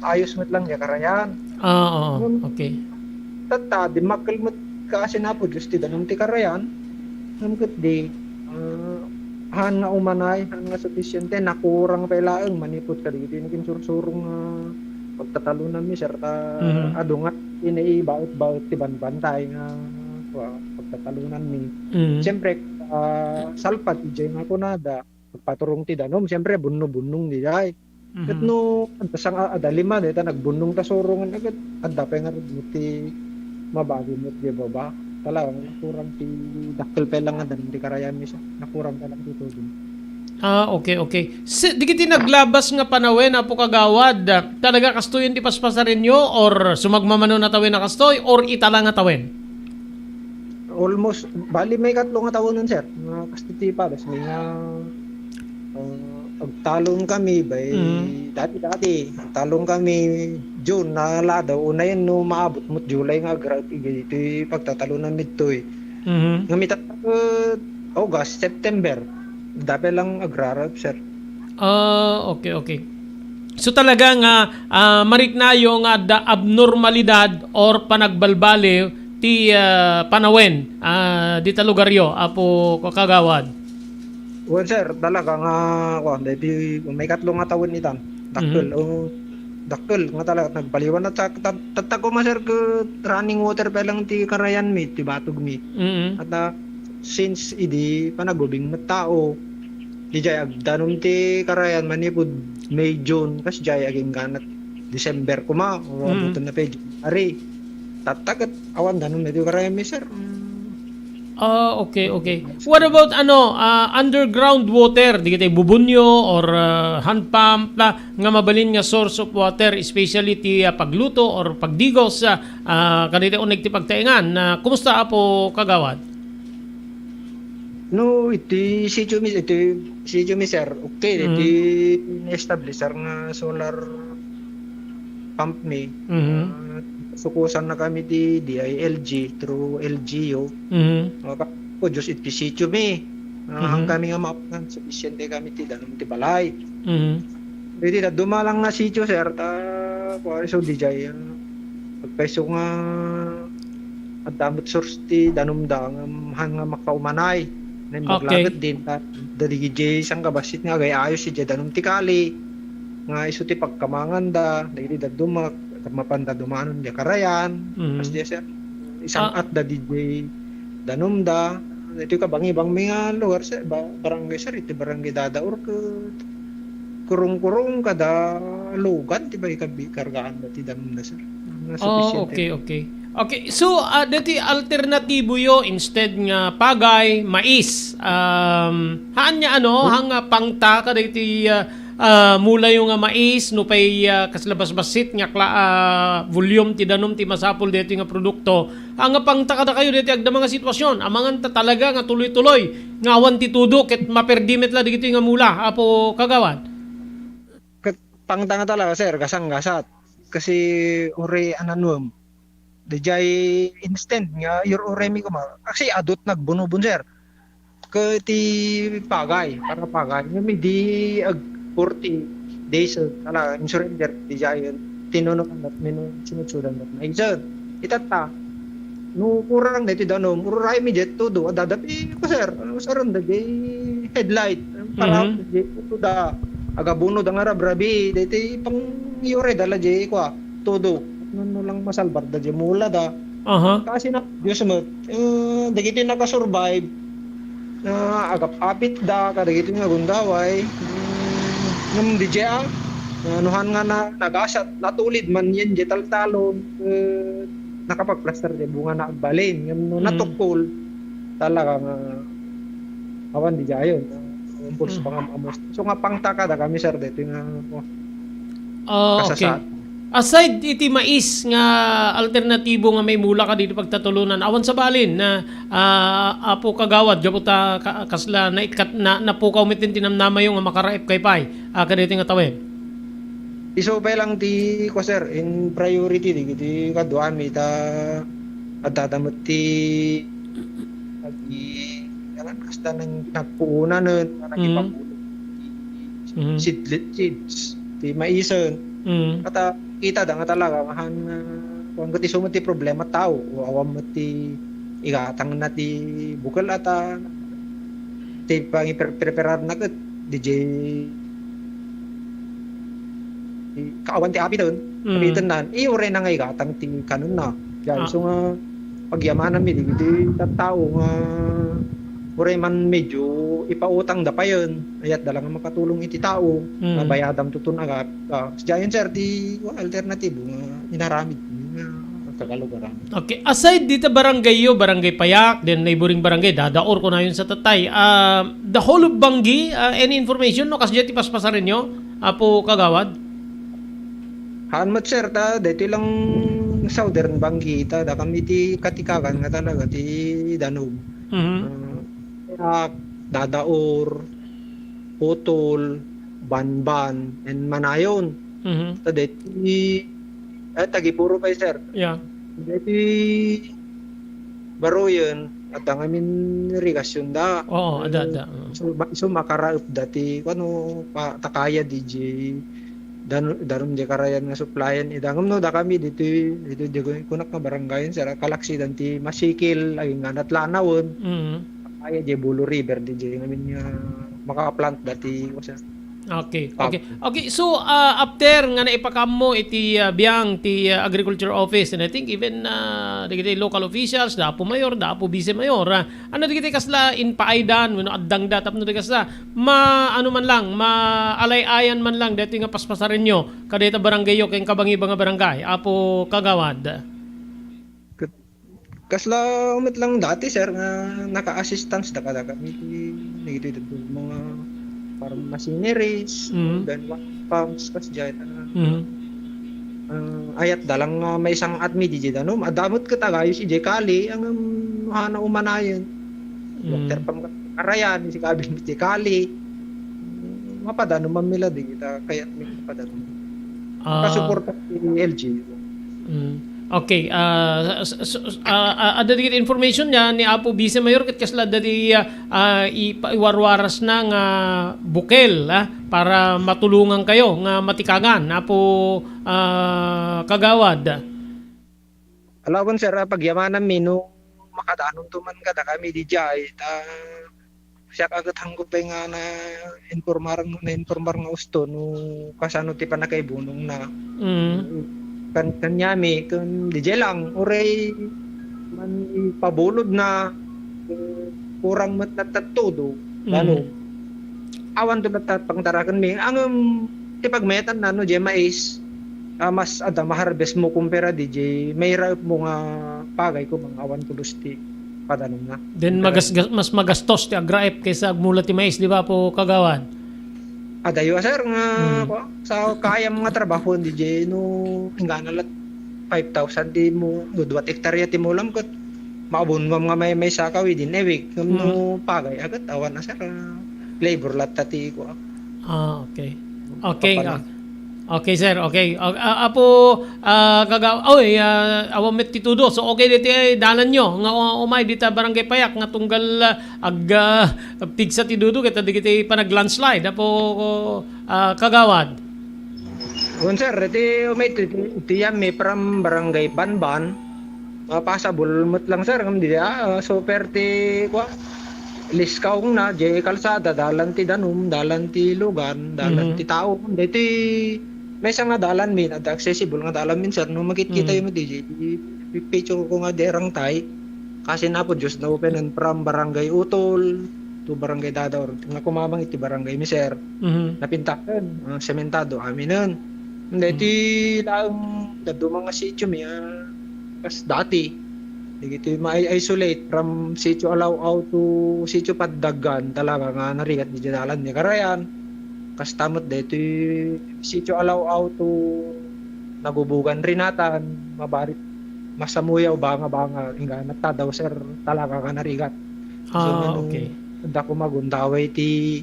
ayos met lang nga karayan. Ah, oo. Ngem, okay. Tatta, dimmakkel met kasi Apo Dios ti danum ti karayan. Ngem ket di, ah, haan nga umanay, haan nga sufisiente, nakurang pay laeng manipud kadagiti nakinsursurong nga pagtatalonanmi, sir, ta Mhm. adu nga inaibaet-baet ti banbantay nga, ah, pagtatalonanmi. Mhm. Siyempre, ah, salpad, idiay nga kunada, pagpaturong ti danum, siyempre, bunno-bunnong diay. Ket Mhm. no adda sang-, adda lima, dayta nagbunnong ta surongen, ket adda pay ngarud ti mabagi met di baba. Talaga, nakurang ti dakkel pay lang nga danum ti karayanmi, sir. Nakurang pay lang ti tubo. Ah, okay, okay. Si, dagiti naglabas nga panawen, Apo Kagawad, ah, talaga kastoyen ti paspasarenyo or sumagmamano a tawen a kastoy or ita la nga tawen? Almost, bali, maikatlo nga tawennen, sir. Nga kasta ti padasmi nga, ah, agtalon kami, bay, Mm. dati-dati, agtalon kami June, naladaw, unayen no maabot met July nga agra-, iti pagtatalonan midtoy. Mhm. Nga mitat-, August, September, dapat lang agrarab, sir. Ah, okay, okay. So, talaga nga, ah, mariknayo nga adda abnormalidad or panagbalbaliw ti, ah, panawen, ah, dita lugaryo, Apo Kagawad? Well, sir, talaga nga, kuwan, dahil may katlo nga tawen itan. Dakkel, Mhm. oh, dakkel nga talaga, nagbaliwan na ta-, ta-, tatta koma, sir, ket running water pa lang ti karayanmi, ti batogmi. Mhm. At, ah, since idi panagubing met tao, Diay agdanum ti karayan manipud May, June, kas diay agingganat December koma, o Mm. abutan na pay January. Tatta ket awan danum daytoy karayanmi, sir. Mm. Ah, okay, okay. What about, ano, ah, underground water? Dagiti bubonyo or, ah, hand pump la nga mabalin nga source of water, especially ti, ah, pagluto or pagdigos, ah, ah, kadagiti uneg ti pagtaengan. Ah, kumusta, Apo Kagawad? No, iti sitio mi, iti sitio mi, sir, okay, Mm. iti na-establish, sir, nga solar pump mi. Mhm. Ah, sukusan na kami ti D I L G through L G U. Mhm. Maka-, produce iti sitio mi. Ah, Mhm. ang kami nga mapan, sufficiente kami ti danum ti balay. Mhm. Iti dadduma lang nga sitio, sir, ta, kuwan, isu diay, ah, agpayso nga adda met source ti danumda nga haan nga makaumanay. Naimbag Okay. laket din, ta, dagiti sangkabassit nga agay-ayos idiay danum ti kali, nga isu ti pagkamanganda, dagiti dadduma, mapanda dumanon diay karayan, Mhm. kas diay, sir. Isang Ah. at da diay danumda, iti kabangibangmi nga lugar, sir, ba-, barangay, sir, iti barangay Dadaor ket Kurong-kurong kada lugan ti bay kabi-, kargaan da ti danumda, sir. Nga Oh, sufficiente. Okay, okay. Okay, so, ah, dati alternatibo yo instead nga pagay, mais. Um, haan nga ano, Hmm? haan nga pangta kadagiti, ah, ah, mula yo nga mais, no pay, ah, kasla basbasit nga kla-, ah, volume ti danum ti masapul daytoy nga produkto. Haan nga pangta kadakayo daytoy agdama nga sitwasyon. Amangan ta talaga nga tuloy-tuloy nga awan ti tudo ket maperdi met la dagitoy nga mula, Apo Kagawad. Ket pangta nga talaga, sir, gasang-gasat. Kasi uray a nanuem. Daydiay instant nga ur-uraymi koma. Kasi adut nagbunobon, sir. Ket ti pagay, para pagay. Ngem idi ag forty days, ala, in surrender, daydiay tinunokan met, minu-, sinudsudan met. Naised. Itatta, no kurang daytoy danum, ur-uraymi diay tudo, adda dapita, sir. Ano, sir, daydiay headlight. Para Mhm. daydiay tudo da. Agabuno da nga rabrabi, daytoy pang-, iyuray da la diay, kua, tudo. No, no lang masalbar da diay mula da. Aha. Kasi na, Diyos mo, eh, dagiti nakasurvive, ah, agap-apit da, kadagiti nga gundaway, mm, ngem di diay, ah, no haan nga na, nagasat, natulid man yan, diay taltalon, eh, nakapagplaster diay bunga na agbalin. Ngem no Mm. natukkol, talaga nga, awan di diay yun. Impulso Mm. pa nga maamos. So nga pangta kada kami, sir, dito nga, oh, Ah, okay. Kasasaan. Aside iti mais nga alternatibo nga maimula kadagiti pagtatulunan, awan sabalin na, ah, Apo Kagawad, gapu ta ka-, kasla naikkat-, na, napukaw met ti namnamayo nga makaraep kay pay, ah, kadagiti nga tawen? Isu pay lang ti, ko, sir, in priority dagiti kaduami ta adda met ti agi, alam, kasta nang nagpuunan, nga Mm. nagipagulong ti Mm. seedlet-, seeds, ti maisen. Mm. Kata, kita da nga talaga, nga han, nga, kuwan, ket isu met ti problema tao, o awan met ti igatangna ti bukel ata, ti pangiprepararna ket D J kaawan ti apiten, Mm. apitennan, eh, uray na nga igatang ti kanenna. Diay, Ah. so nga, pagyamananmi dagiti tattao nga uray man medyo ipautangda payen, ayatda lang nga makatulong iti tao, Mm. nga bayadam tuton agap-, ah, diayen, sir, ti alternatibo nga inaramid nga Tagalog aramid. Okay. Aside dita barangay yo, Barangay Payak, then neighboring barangay, Dadaor, kunayon sa tatay. Ah, the whole of Banggi, ah, any information, no? Kasdiay ti paspasarenyo, Apo Kagawad? Haan met, sir, ta daytoy lang southern Banggi, ta dakami ti katikagan nga talaga ti danum. Mhm. Ah, Payak, Dadaor, Putol, Banban, and Manayon. Mhm. Ta daytoy, eh, Tagipuro pay, sir. Yeah. Daytoy Baroyen, adda ngamin irigasyonda. Oo, adda, Eh, adda. Oo. So, ma-, so makaraepda ti, ano, pa-, ta kaya D J, dan-, danum di karayan nga supplyan ida. Ngem no, dakami ditoy, ditoy, di ko, kunak nga barangayen, sir, kalaksidan ti Masikil, agingga Natlanawen. Mhm. Kaya di Bulo River, di, di ngamin nga makaplant dati, sir. Okay, Pag- okay. Okay, so, ah, after nga naipakaammo iti, ah, biang ti, ah, Agriculture Office, and I think even, ah, dagiti local officials, da Apo Mayor, da Apo Vice Mayor, ah, ano dagiti kasla impaaydan, wenno addangda, tapno dagiti kasla, ma-, ano man lang, maalay-ayan man lang, daytoy nga paspasarenyo, kadayta barangayyo, ken kabangiba nga barangay, Apo Kagawad? Ket kasla met lang dati, sir, nga naka-assistance da kadakami ti dagiti dadduma nga farm machineries, Mm. then one pumps, kasdiay, ah, Mm. ah, ayatda lang nga maisang-atmi diay danum. Adda met ket agayos idiay kali, ngem hana umanayen. Mm. Water pump karayan, isikabin met idiay kali. Mapadanum man mi la dagita, kayatmi mapadanum. Ah. Kasuporta ti L G U. Mm. Okay, ah, s-, s-, s-, ah, ah, adda dagiti information niya ni Apo Vice Mayor ket kasla adda ti, ah, ah, ipa-, iwarwarasna nga bukel, ah, para matulongan kayo nga matikagan, Apo, ah, Kagawad. Ala wen, sir, ah, pagyamananmi no makadanonto man kadakami diay, ta siak a ket haanko pay nga nainformar, nainformar nga usto no kasano ti pannakaibunongna. Mm. Kan-, kaniami, ken diay lang, uray man ipabulodna, eh, kurang met latta todo, Mm. ano, awanto latta pangtarakenmi. Ngem, ti pagmayatanna, no, diay mais, ah, mas adda ma-harvest mo kumpara diay mairaepmo nga pagay ko, mga awan pulos ti padanumna. Then, Kumpara magas-, gas-, mas magastos ti agraep kaysa agmula ti mais, di ba, Apo Kagawad? Adayo, sir, nga, Hmm. kwa, sa kayam nga trabaho, diay, no, inggana lat five thousand ti mo, no, dua hektarya ti mulam, ket maabunam nga may, may saka within a week. Ngem no Hmm. pagay, agat, awan na, sir, ah, labor latta ti, kwa. Ah, okay. Okay, Papanan. ah, okay, sir, okay. Ah, ah, Apo, ah, Kagaw-, oy, ah, awan met ti tudo. So, okay, ditoy dalanyo nga, uh, umay dita Barangay Payak nga tunggal, ah, ag-, ah, pigsa ti dudu ket dagiti panag-landslide, Apo, ah, Kagawad. Wen, sir, iti umay ti, ti, ti yami from Barangay Banban, ah, pasabol met lang, sir, ngem di, ah, super ti, kwa, liskawna, diay kalsada, dalan ti danum, dalan ti lugan, dalan Mhm. ti tao. Daytoy maysa nga dalanmi, adda accessible nga dalanmi, sir, no, makitkita Mhm. yo met diay, i-, i-picture ko nga diay rangtay. Kasi napo, Diyos na openan from Barangay Utol to Barangay Dadaor, nga kumamang iti barangay mi, sir. Mhm. Napintaken, ah, sementado, aminen. Daytoy Mhm. laeng dadduma nga sitio mi, ah, kas dati. Dagitoy ma-isolate from Sitio Alaw-aw to Sitio Paddagan, talaga nga narigat diay dalan ni karayan. Kasta met daytoy Sitio Alaw-aw to Nagubugan, Rinatan, mabarit, Masamuyaw, Banga-banga, inggana Tadaw, sir, talaga nga narigat. So, Ah, ano, okay. Adda koma gundaway ti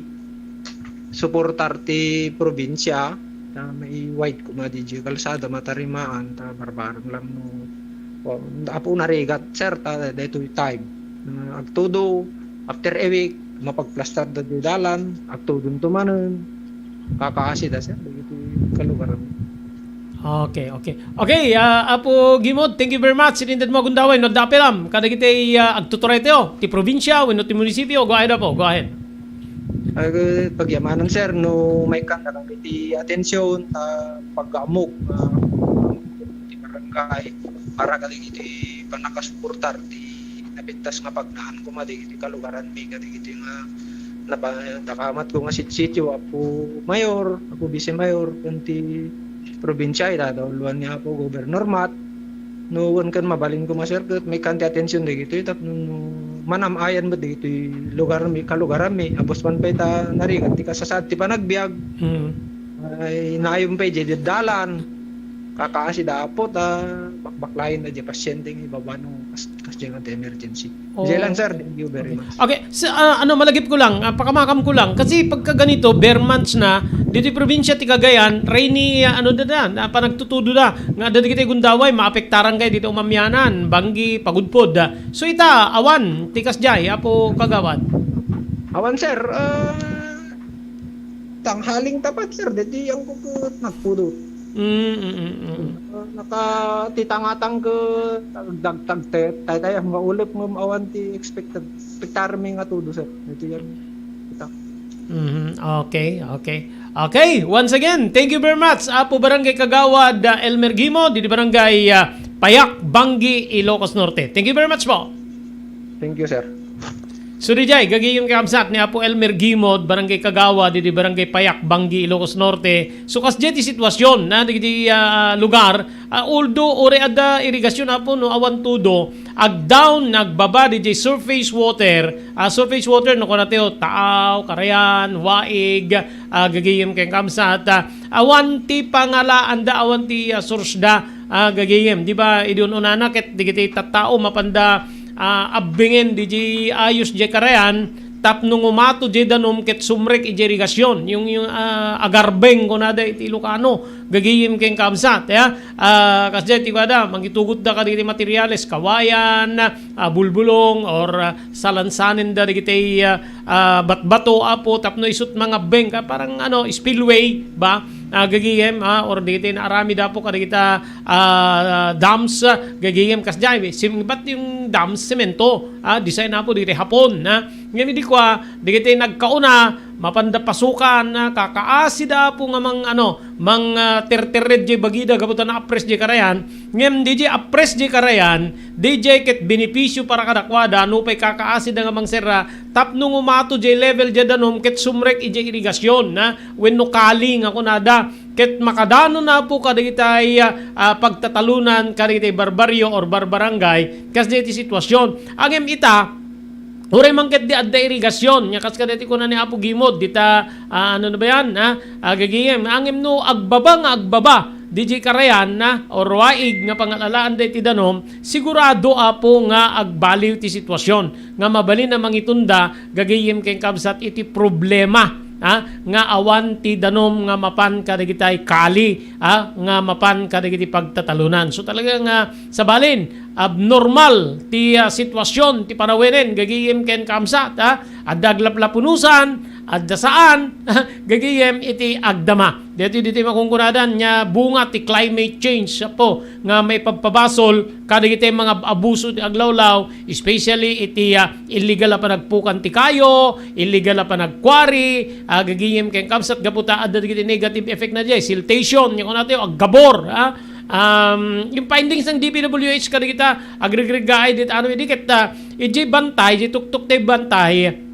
suportar ti probinsya, ta maiwide koma diay kalsada, matarimaan, ta barbareng lang no, o, apo narigat, sir, ta daytoy time. Ah, agtudo, after a week, mapagplastar da diay dalan, agtudonto manen, kakaasi da, sir, dagiti kalugaran. Okay, okay. Okay, ah, Apo Gimod, thank you very much. Inintedmo a gundaway, no adda apelam kadagiti, ah, agtutureteo ti probinsia wenno ti munisipio. Go ahead, Apo. Go ahead. Ay, pagyamanan, sir, no maikkan na lang iti atensyon, ta pagkaamok, ah, ti barangay, para kadagiti pannakasuportar ti napintas nga pagnaan koma dagiti kalugaranmi, kadagiti nga napa-, nakamatko nga sit-, sitio, Apo Mayor, Apo Vice Mayor, ken ti probinsia, ita, ta uluan ni Apo Governor Mat, no, wen ken mabalin koma, sir, ket maikkan ti atensyon dagitoy tapno no manam-ayan met dagitoy lugarmi, kalugaranmi, a, bus man pay ta narigat ti kasasaad ti panagbiag, Mm. ay naayum pay diay dalan, kakaasi da, Apo, ta bakbaklayen da diay pasiente nga ibaba no kas-, kasdiay nga emergency. Oh. Diay lang, sir. Thank you very Okay. much. Okay. So, ah, ano, malagip ko lang, ah, pakamakam ko lang. Kasi pagka ganito, bare months na, dito yung probinsya ti Cagayan, rainy, ah, ano da da, na panagtutudo da. Nga, dito kita gundaway, maapektaran kayo dito umamyanan, banggi, pagudpod. Ah. So, ita, awan, tikas jay, Apo Kagawad. Awan, sir. Ah, tanghaling tapat, sir. Dito yung kukut, nagpudo. Mm, mm, mm, mm. Ah, naka-, titangatang ke, tag-, tag-, tag-, tay-, tay-, ang maulep nga awan ti expected. Pektarmi nga tudo, sir. Ito yan. Ito. Mhm. Okay, okay. Okay, once again, thank you very much, Apo Barangay Kagawad, ah, Elmer Gimo, didi Barangay, ah, Payak, Banggi, Ilocos Norte. Thank you very much po. Thank you, sir. So, dijay, gagayem kakabsat ni Apo Elmer Gimod, Barangay Kagawad, didi Barangay Payak, Banggi, Ilocos Norte. So, kasdiay ti sitwasyon na dagiti, ah, lugar, ah, although uray adda irigasyon, Apo, no, awan tudo, agdown, nagbaba, dijay surface water, ah, surface water, no, kunatayo, taaw, karayan, waig, ah, gagayem kakabsat, ah, awan ti pangalaanda, awan ti, ah, source da, ah, gagayem. Di ba, idi un-unana ket dagiti tattao mapanda, ah, abbingen dijay ayos jay karayan tapno ngumato jay danum ket sumrek ijay irigasyon. Yung, yung, ah, agarbeng kunada iti Ilocano, gagayem kakabsat, ya. Ah, kasdiay ti kuada, mangitugot da kadagiti materials, kawayan, ah, bulbulong, or, ah, salansanen da dagiti, ah, ah, batbato, Apo, tapno isut mangabbeng ka, parang, ano, spillway ba? Ah, gagayem, ah, or dagiti naaramid, Apo, kadagita, ah, dams, ah, gagayem, kasdiay, sim-, bat yung dams, semento, ah, design, Apo, dagiti Hapon, ah. Ngem idi kua, dagiti nagkauna, mapanda pasukan, ah, kakaasi da, Apo, nga mang, ano, mang, ah, tertered jay bagida, gapu ta naapres jay karayan. Ngem dijay apres jay karayan, dijay ket benepisyo para kadakuada, nupay kakaasi da nga mangserra, tapno ngumato jay level jay danum ket sumrek ijay irigasyon, na, wenno kali nga kunada, ket makadano na, Apo, kadagitay, ah, pagtatalonan kadagitay barbaryo or barbarangay, kas daytoy sitwasyon. Ngem ita, uray man ket di adda irigasyon, nga kas kadaytoy kuna ni Apo Gimod, dita, ah, ano na ba yan, ha? Ah, gagayem, ngem no agbaba nga agbaba, dijay karayan na, or waig nga pangalalaan daytoy danum, sigurado, Apo, nga agbaliw ti sitwasyon, nga mabalin a mangitunda, gagayem kakabsat, iti problema, ha, nga awan ti danum nga mapan kadagitay kali, ha, nga mapan kadagiti pagtatalonan. So, talaga nga, sabalin, abnormal ti, ah, sitwasyon ti panawenen, gagayem kakabsat, ha, adda aglaplapunosan, adda saan, gagayem iti agdama. Daytoy, daytoy makunkunadan nga bunga ti climate change, Apo, nga maipabpabasol kadagiti mangab-abuso ti aglawlaw, especially iti, ah, illegal a panagpukan ti kayo, illegal a panagkuari, ah, gagayem kakabsat, gapu ta adda dagiti negative effect na dijay, siltation, nga kunatayo, aggabor, ah. Um, yung findings ng D P W H kadagita, agregreggaay dit, ano, idi ket, ah, ijay bantay, ijay tuktok ti bantay,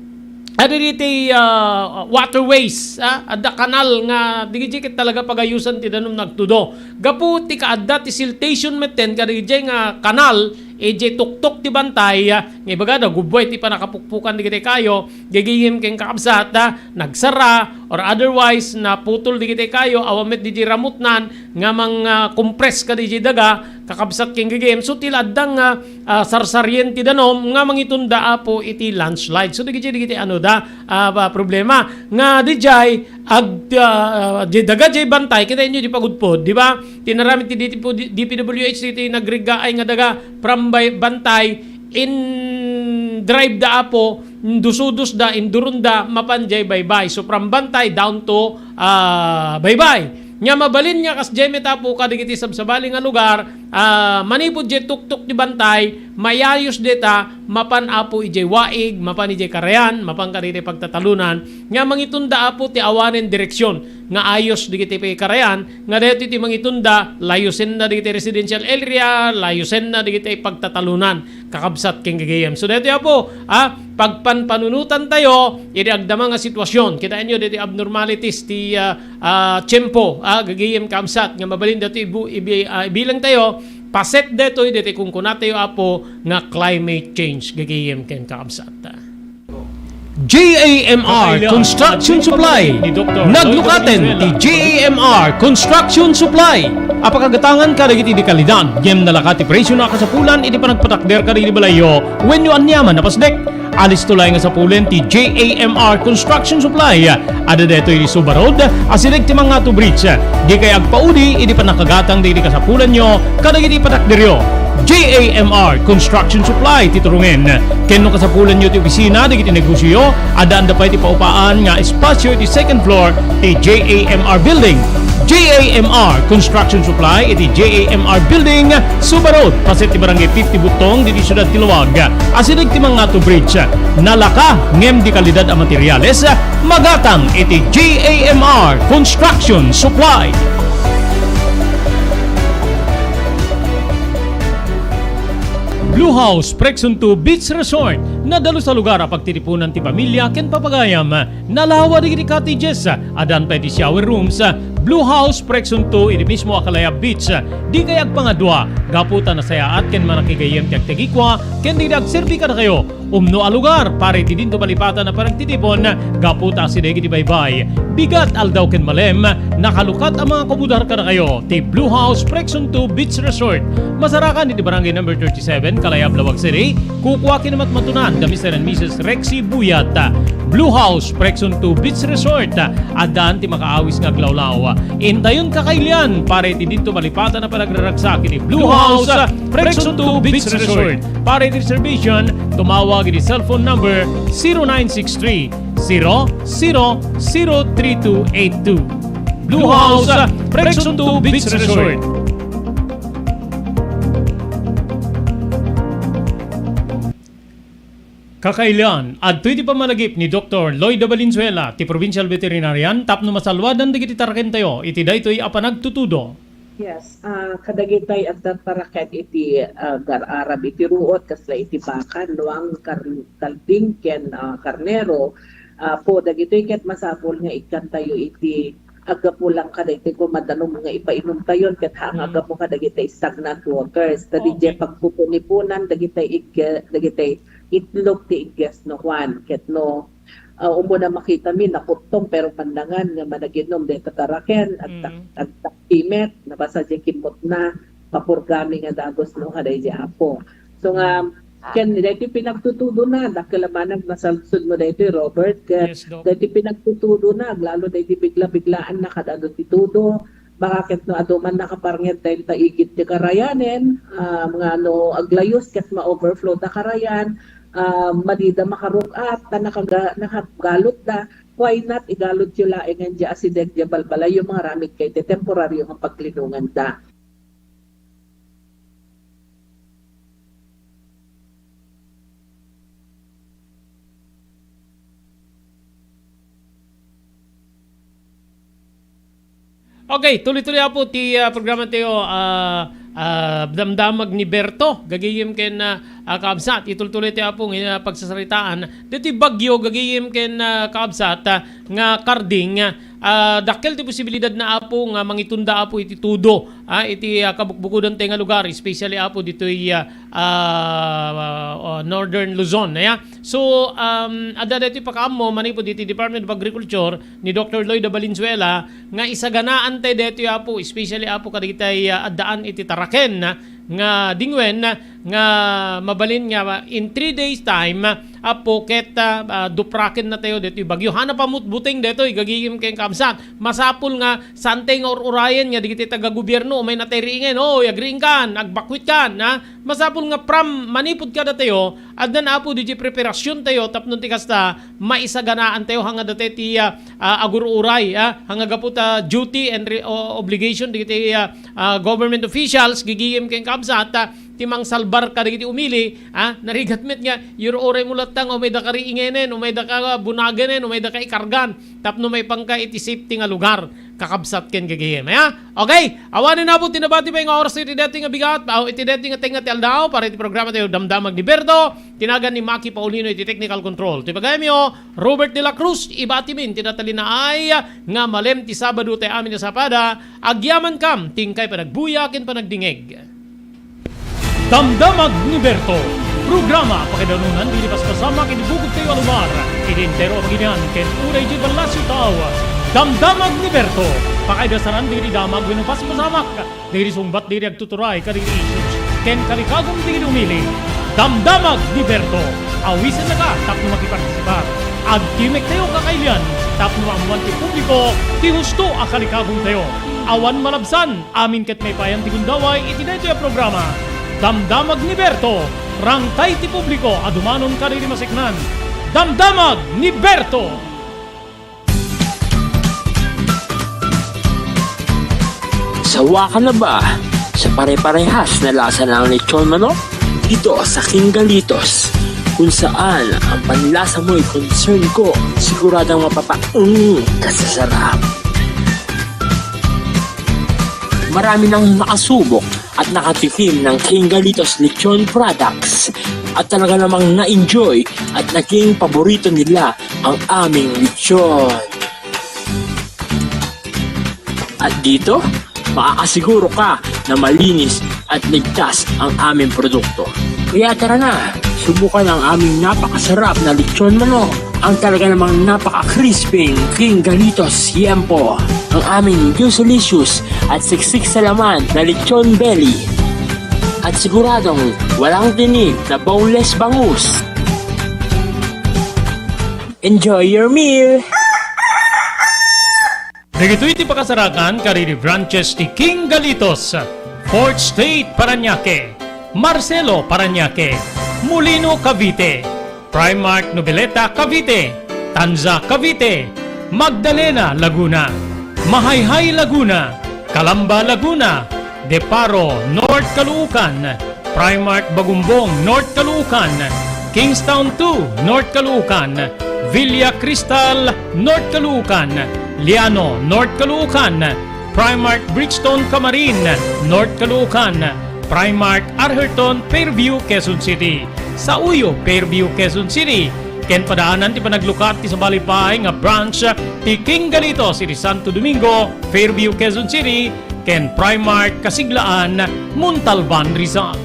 Adi diti, ah, waterways, ah, adda kanal nga, di ket talaga pagayusan ti danum nagtudo. Gapu ti kaadda ti siltation metten kadagiti nga kanal, ijay tuktok ti bantay, ah, nga ibaga da, gubbuay ti panakapukpukan dagiti kayo, gagayem kakabsat, ah, nagsara, or otherwise, naputol dagiti kayo, awan met diti ramutnan, nga mang, ah, compress kadagiti daga, kakabsat ken gagayem. So, ti la adda nga, ah, sarsarien ti danum nga mangitunda, Apo, iti landslide. So, dagiti, dagiti ano da, ah, ba, problema. Nga dijay, Ag-, ah, di daga jay Bantay, kitaenyo di pagudpod, di ba? Tinaramid ti D P, D P W H ti nagrigaay nga daga from Bay-, Bantay, in-drive da, Apo, indusudus da, induron da, mapan jay Baybay. So, from Bantay down to, ah, Baybay. Nga mabalin nga kas jay met, Apo, kadagiti sabsabali nga lugar, ah, manipud jay tuktok ti Bantay, mayayos deta, mapan, Apo, ijay Waig, mapan ijay Karayan, mapan kadagiti pagtatalonan, nga mangitunda, Apo, ti awanen direksyon nga ayos dagiti pay Karayan, nga daytoy ti mangitunda, layosenna dagiti residential area, layosenna dagiti pagtatalonan, kakabsat ken gagayyem. So, daytoy, Apo, ah, pagpanpanunotan tayo iti agdama nga sitwasyon. Kitaenyo daytoy abnormalities ti, ah, ah, tiempo, ah, gagayyem, kakabsat, nga mabalin daytoy ibu-, ibi-, ah, ibilang tayo, paset daytoy daytoy kunkunatayo, Apo, nga climate change, gagayyem ken kakabsat. J A M R Construction Supply. Naglukaten ti J A M R Construction Supply. Apakagatangan kadagiti di kalidad, ngem nalaka ti presio a kasapulan iti panagpatakder kadagiti balayyo wenno aniaman a pasdek. Alisto laeng nga sapulen ti J A M R Construction Supply. Adda daytoy iti Suba Road, asideg ti Mangato Bridge. Dikay agpaudi iti pannakagatang dagiti kasapulanyo kadagiti patakderyo. J A M R Construction Supply ti turongen. Ken no kasapulanyo ti opisina dagiti negosioyo, addaanda pay ti paupaan nga espasio iti second floor ti J A M R Building. J A M R Construction Supply iti J A M R Building, Suba Road, paset ti Barangay fifty Butong, ditoy siudad ti Laoag. Asideg ti Mangato Bridge. Nalaka ngem di kalidad a materiales, magatang iti J A M R Construction Supply. Blue House Preksunto Beach Resort. Nadalus a lugar a pagtitipunan ti pamilya ken papagayam. Nalawa dagiti cottages, addan pay ti shower rooms. Blue House Preksunto iti mismo a Kalayab Beach. Dikay agpangadua, gapu ta nasayaat ken manakigayyem ti agtagikua ken dagiti agserbi kadakayo. Umno a lugar para iti dinto malipatan a panagtitipon gapu ta asideg iti baybay. Bigat, aldaw ken malem, nakalukat a mangakomodar kadakayo ti Blue House Preksunto Beach Resort. Masarakan iti Barangay Number thirty-seven, Kalayab, Laoag City. Kukua ken matmatunan da Mister and Missus Rexy Buyat. Blue House Preksunto Beach Resort. Addan ti makaawis nga aglawlaw. Intayon kakailian para iti dinto malipatan a panagraragsak iti Blue House Preksunto Beach Resort. Para iti reservation, tumawag iti cellphone number zero nine six three, zero zero zero three two eight two. Blue House Preksunto Beach Resort. Kakailian, adtoy ti pammalagip ni Doktor Lloyda Valenzuela, ti provincial veterinarian, tapno masalwadan dagiti tarakentayo iti daytoy a panagtutudo. Yes, ah, kadagitay adda taraken iti, ah, gar-arab iti ruot, kasla iti baka, luang, kar-, kalding, ken, ah, karnero. Ah, po, dagitoy ket masapul nga ikkantayo iti aggapu lang kadagiti koma danum nga ipainumtayon, ket haan nga Mm. aggapu kadagiti stagnant waters. Ta didiay Okay. pagpupunipunan dagiti igge-, dagiti itlog ti igges no Juan, ket no, ah, umuna makitami, naputtong, pero pandangan nga managinum dayta taraken, agtak-, Mm. agtakpimet, nabasa diay kimmutna, papurgami nga dagus no kadaydi Apo. So nga, ken daytoy pinagtutudona, dakkel a banag nasalsudmo daytoy, Robert, ket Yes, Doc. daytoy pinagtutudona, aglalo daydi bigla-biglaan na kad-adu ti tudo, baka ket no adu man nakaparnged dayta igid ti karayanen, ah, nga no aglayus ket ma-overflow da karayan, ah, madida makarug-at, ta nakaga-, nakagalutda, why not igalutyo laengen diay asideg diay balbalayyo, mangaramid kay ti temporario nga paglinonganda. Okay, tuloy-tuloy, Apo, ti, ah, programa tayo, ah, ah, damdamag ni Berto, gagayem ken, ah, ah, kaabsat. Itultuloy tayo, Apo, nga, ah, pagsasaritaan. Dito'y bagyo, gagayem ken, ah, kaabsat, ah, nga karding, ah, dakkel ti posibilidad na, Apo, nga mangitunda, Apo, iti tudo, ah, iti, ah, kabukbukodan tayo nga lugar, especially, Apo, dito'y, ah, ah, ah, Northern Luzon, aya. So, um, adda daytoy pakaammo manipud iti Department of Agriculture ni Doctor Lloyd Valenzuela nga isaganaan tayo daytoy, Apo, especially, Apo, kadagitay, ah, addaan iti taraken nga dingwen nga mabalin nga in three days time, Apo, ket, ah, ah, dupraken na tayo daytoy bagyo. Hana pamutbuteng daytoy, gagigim ken kabsat. Masapul nga saan tayo nga ur-urayen nga dagiti taga-gobierno, umay natay riingen, "Oy, agriingkan, agbakwitkan," ha? Masapul nga from manipud kadatayo, addan, Apo, diay preparasion tayo tapno ti kasta, maisaganaan tayo, hanga datayo ti, ah, ah, agur-uray, ah, hanga gapu ta duty and re-, o-, obligation dagiti, ah, ah, government officials, gigigim ken kabsat, ah, ti mangsalbar kadagiti umili, ah, narigat met nga, ur-uray mo latta nga umay daka riingenen, umay daka bunagenen, umay daka ikargan, tapno maipanka iti safety nga lugar, kakabsat ken gigigim, aya? Okay, awanen, Apo, ti nabati pay nga oras iti daytoy nga bigat, aw, iti daytoy nga tengnga ti aldaw, para iti programa tayo, Damdamag ni Berto, ti nagan ni Maki Paulino iti technical control. Ti pagayamyo, Robert de la Cruz, ibatimin ti natalinaay nga malem ti Sabado tayo amin a sapada, agyamankam ti inkay panagbuya ken panagdingeg. Damdamag ni Berto, programa pakaidanunan ti paspasama iti bukod tayo a lugar, iti entero a pagilian ken unay iti ballasiw tao. Damdamag ni Berto, pakaidasanan ti damag wenno paspasamak, dagiti sungbat dagiti agtuturay kadagiti issues ken kalikagum dagiti umili. Damdamag ni Berto, awisennaka tapno makipartisipar. Agtimek tayo kakailian tapno maammoan ti publiko ti husto a kalikagum tayo. Awan malabsan, amin ket maipayan ti gundaway iti daytoy a programa. Damdamag ni Berto, rangkay ti publiko a dumanon kadagiti maseknan. Damdamag ni Berto! Sawa ka na ba sa pare-parehas na lasa ng lechon manok? Dito sa King Galitos, kung saan ang panlasa mo'y concern ko, siguradong mapapa-, mm, ka sa sarap. Marami nang nakasubok at nakatikim ng King Galitos Lechon Products at talaga namang na-enjoy at naging paborito nila ang aming lechon. At dito, makakasiguro ka na malinis at ligtas ang aming produkto. Kaya tara na, subukan ang aming napakasarap na lechon manok, ang talaga namang napaka-crispy King Galitos Siempo, ang aming juicy-licious at siksik sa laman na lechon belly. At siguradong walang tinik na boneless bangus. Enjoy your meal! Dagitoy ti pakasarakan kadagiti branches ti King Galitos, Fourth Street, Parañaque, Marcelo, Parañaque, Molino, Cavite, Primark, Noveleta, Cavite, Tanza, Cavite, Magdalena, Laguna, Mahayhay, Laguna, Calamba, Laguna, Deparo, North Caloocan, Primark Bagumbong, North Caloocan, Kingstown two, North Caloocan, Villa Cristal, North Caloocan, Liano, North Caloocan, Primark Bridgestone Camarin, North Caloocan, Primark Atherton, Fairview, Quezon City. Sauyo, Fairview, Quezon City. Ken padaanan ti panaglukat ti sabali pay nga branch ti King Galitos iti Santo Domingo, Fairview, Quezon City, ken Primark Kasiglaan, Montalban, Rizal.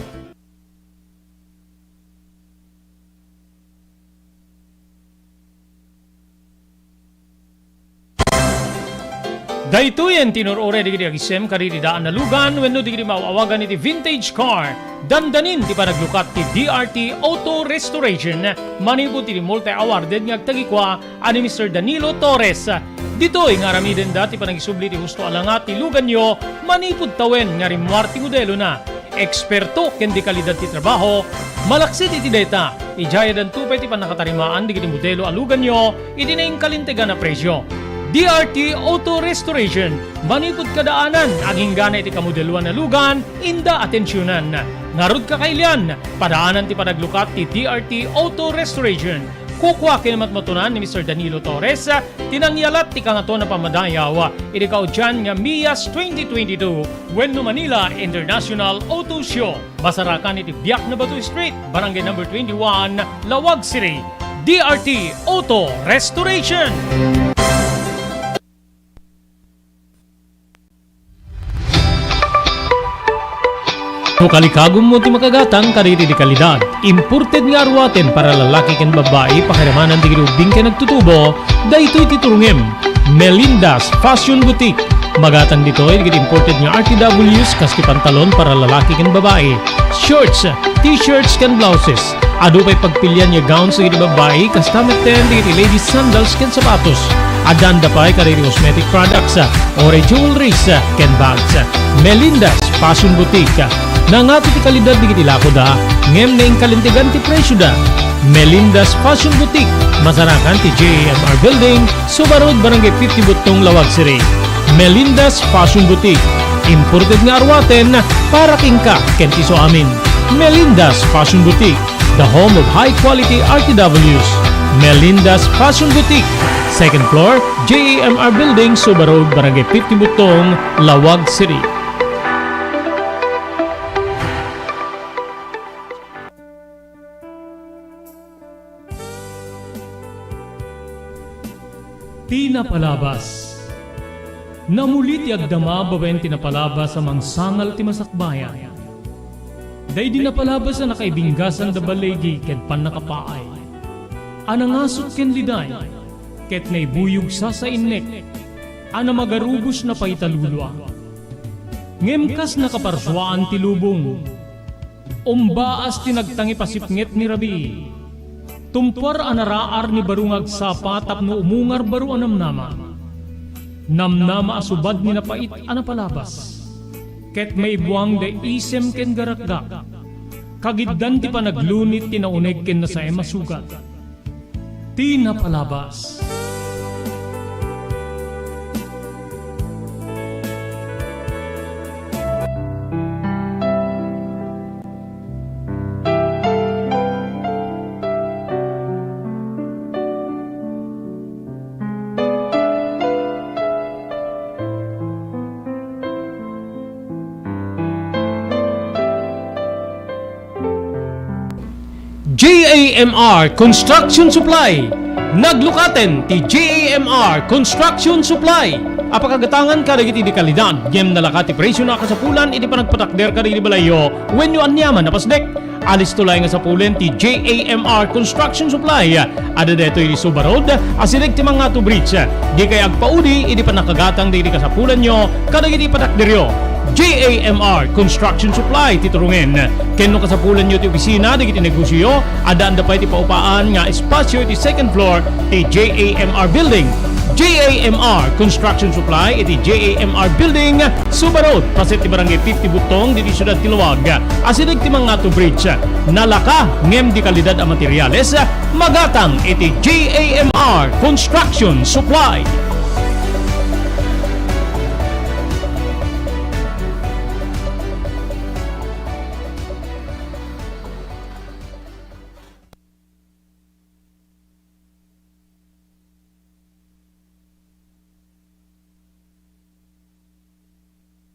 Daytoyen ti inur-uray dagiti agisem kadagiti daan a lugan wenno dagiti maaw-awagan iti vintage car. Dandanin ti panaglukat ti D R T Auto Restoration manipud iti multi-awarded nga agtagikua a ni Mister Danilo Torres. Ditoy nga aramidenda ti panagisubli ti husto a langa ti luganyo manipud tawen nga rimmuar ti modelona. Eksperto ken dekalidad ti trabaho, malaksid iti dayta, idiay danto pay ti pannakatarimaan dagiti modelo a luganyo iti nainkalintegan a presio. D R T Auto Restoration, manipud kadaanan, aginggana iti kamodeloan a lugan, inda atensionan. Ngarud kakailian, padaanan ti panaglukat ti D R T Auto Restoration. Kukua ken matmatunan ni Mister Danilo Torres ti nangyalat ti Kangatoan a Pammadayaw iti kaudian nga MIAS twenty twenty-two wenno Manila International Auto Show. Masarakan iti Biak na Bato Street, Barangay Number twenty-one, Laoag City. D R T Auto Restoration. No kalikagummo ti makagatang kadagiti dekalidad, imported nga aruaten para lalaki ken babbai, pakiramanan dagiti ubbing ken agtutubo, daytoy ti turongem. Melinda's Fashion Boutique. Magatang ditoy dagiti imported nga R T Ws kas ti pantalon para lalaki ken babbai, shorts, t-shirts ken blouses. Adu pay pagpilian nga gowns dagiti babbai, kasta metten dagiti ladies sandals ken sapatos. Addaanda pay kadagiti cosmetic products, uray jewelries, ken bags. Melinda's Fashion Boutique. Nangato ti kalidad dagiti lakoda, ngem naingkalintegan ti presioda. Melinda's Fashion Boutique, masarakan ti J A M R Building, Suba Road, Barangay fifty Buttong, Laoag City. Melinda's Fashion Boutique. Imported nga aruaten para kenka ken ti isuamin. Melinda's Fashion Boutique, the home of high quality R T Ws. Melinda's Fashion Boutique, second floor, J A M R Building, Suba Road, Barangay fifty Buttong, Laoag City. Ti napalabas. Namuli ti agdama babaen ti napalabas a mangsangal ti masakbayan. Daydi napalabas a nakaibinggasan da baligi ken pannakapaay, a nangasut ken liday, ket naibuyog sasainnek, a namagarubos napaita lulua. Ngem kas nakaparsuaan ti lubong, umbaas ti nagtangipasipnget ni rabii. Tumpuar a naraar ni baro nga agsapa tapno umungar baro a namnama. Namnama a subad ni napait a napalabas. Ket maibuang da isem ken garakgak. Kagiddan ti panaglunit ti nauneg ken nasaem a sugat. Ti napalabas. J A M R Construction Supply. Naglukaten ti J A M R Construction Supply a pakagatangan kadagiti dekalidad ngem nalaka ti presio a kasapulan iti panagpatakder kadagiti balayyo wenno aniaman a pasdek. Alisto laeng a sapulen ti J A M R Construction Supply. Adda daytoy iti Suba Road, asideg ti Mangato Bridge. Dikay agpaudi iti pannakagatang dagiti kasapulanyo kadagiti patakderyo. J A M R Construction Supply ti turongen. Ken no kasapulanyo ti opisina dagiti negosioyo, addaanda pay ti paupaan nga espasio iti second floor ti J A M R Building. J A M R Construction Supply iti J A M R Building, Suba Road, paset ti Barangay fifty Buttong, ditoy siudad ti Laoag. Asideg ti Mangato Bridge. Nalaka ngem dekalidad a materiales, magatang iti J A M R Construction Supply.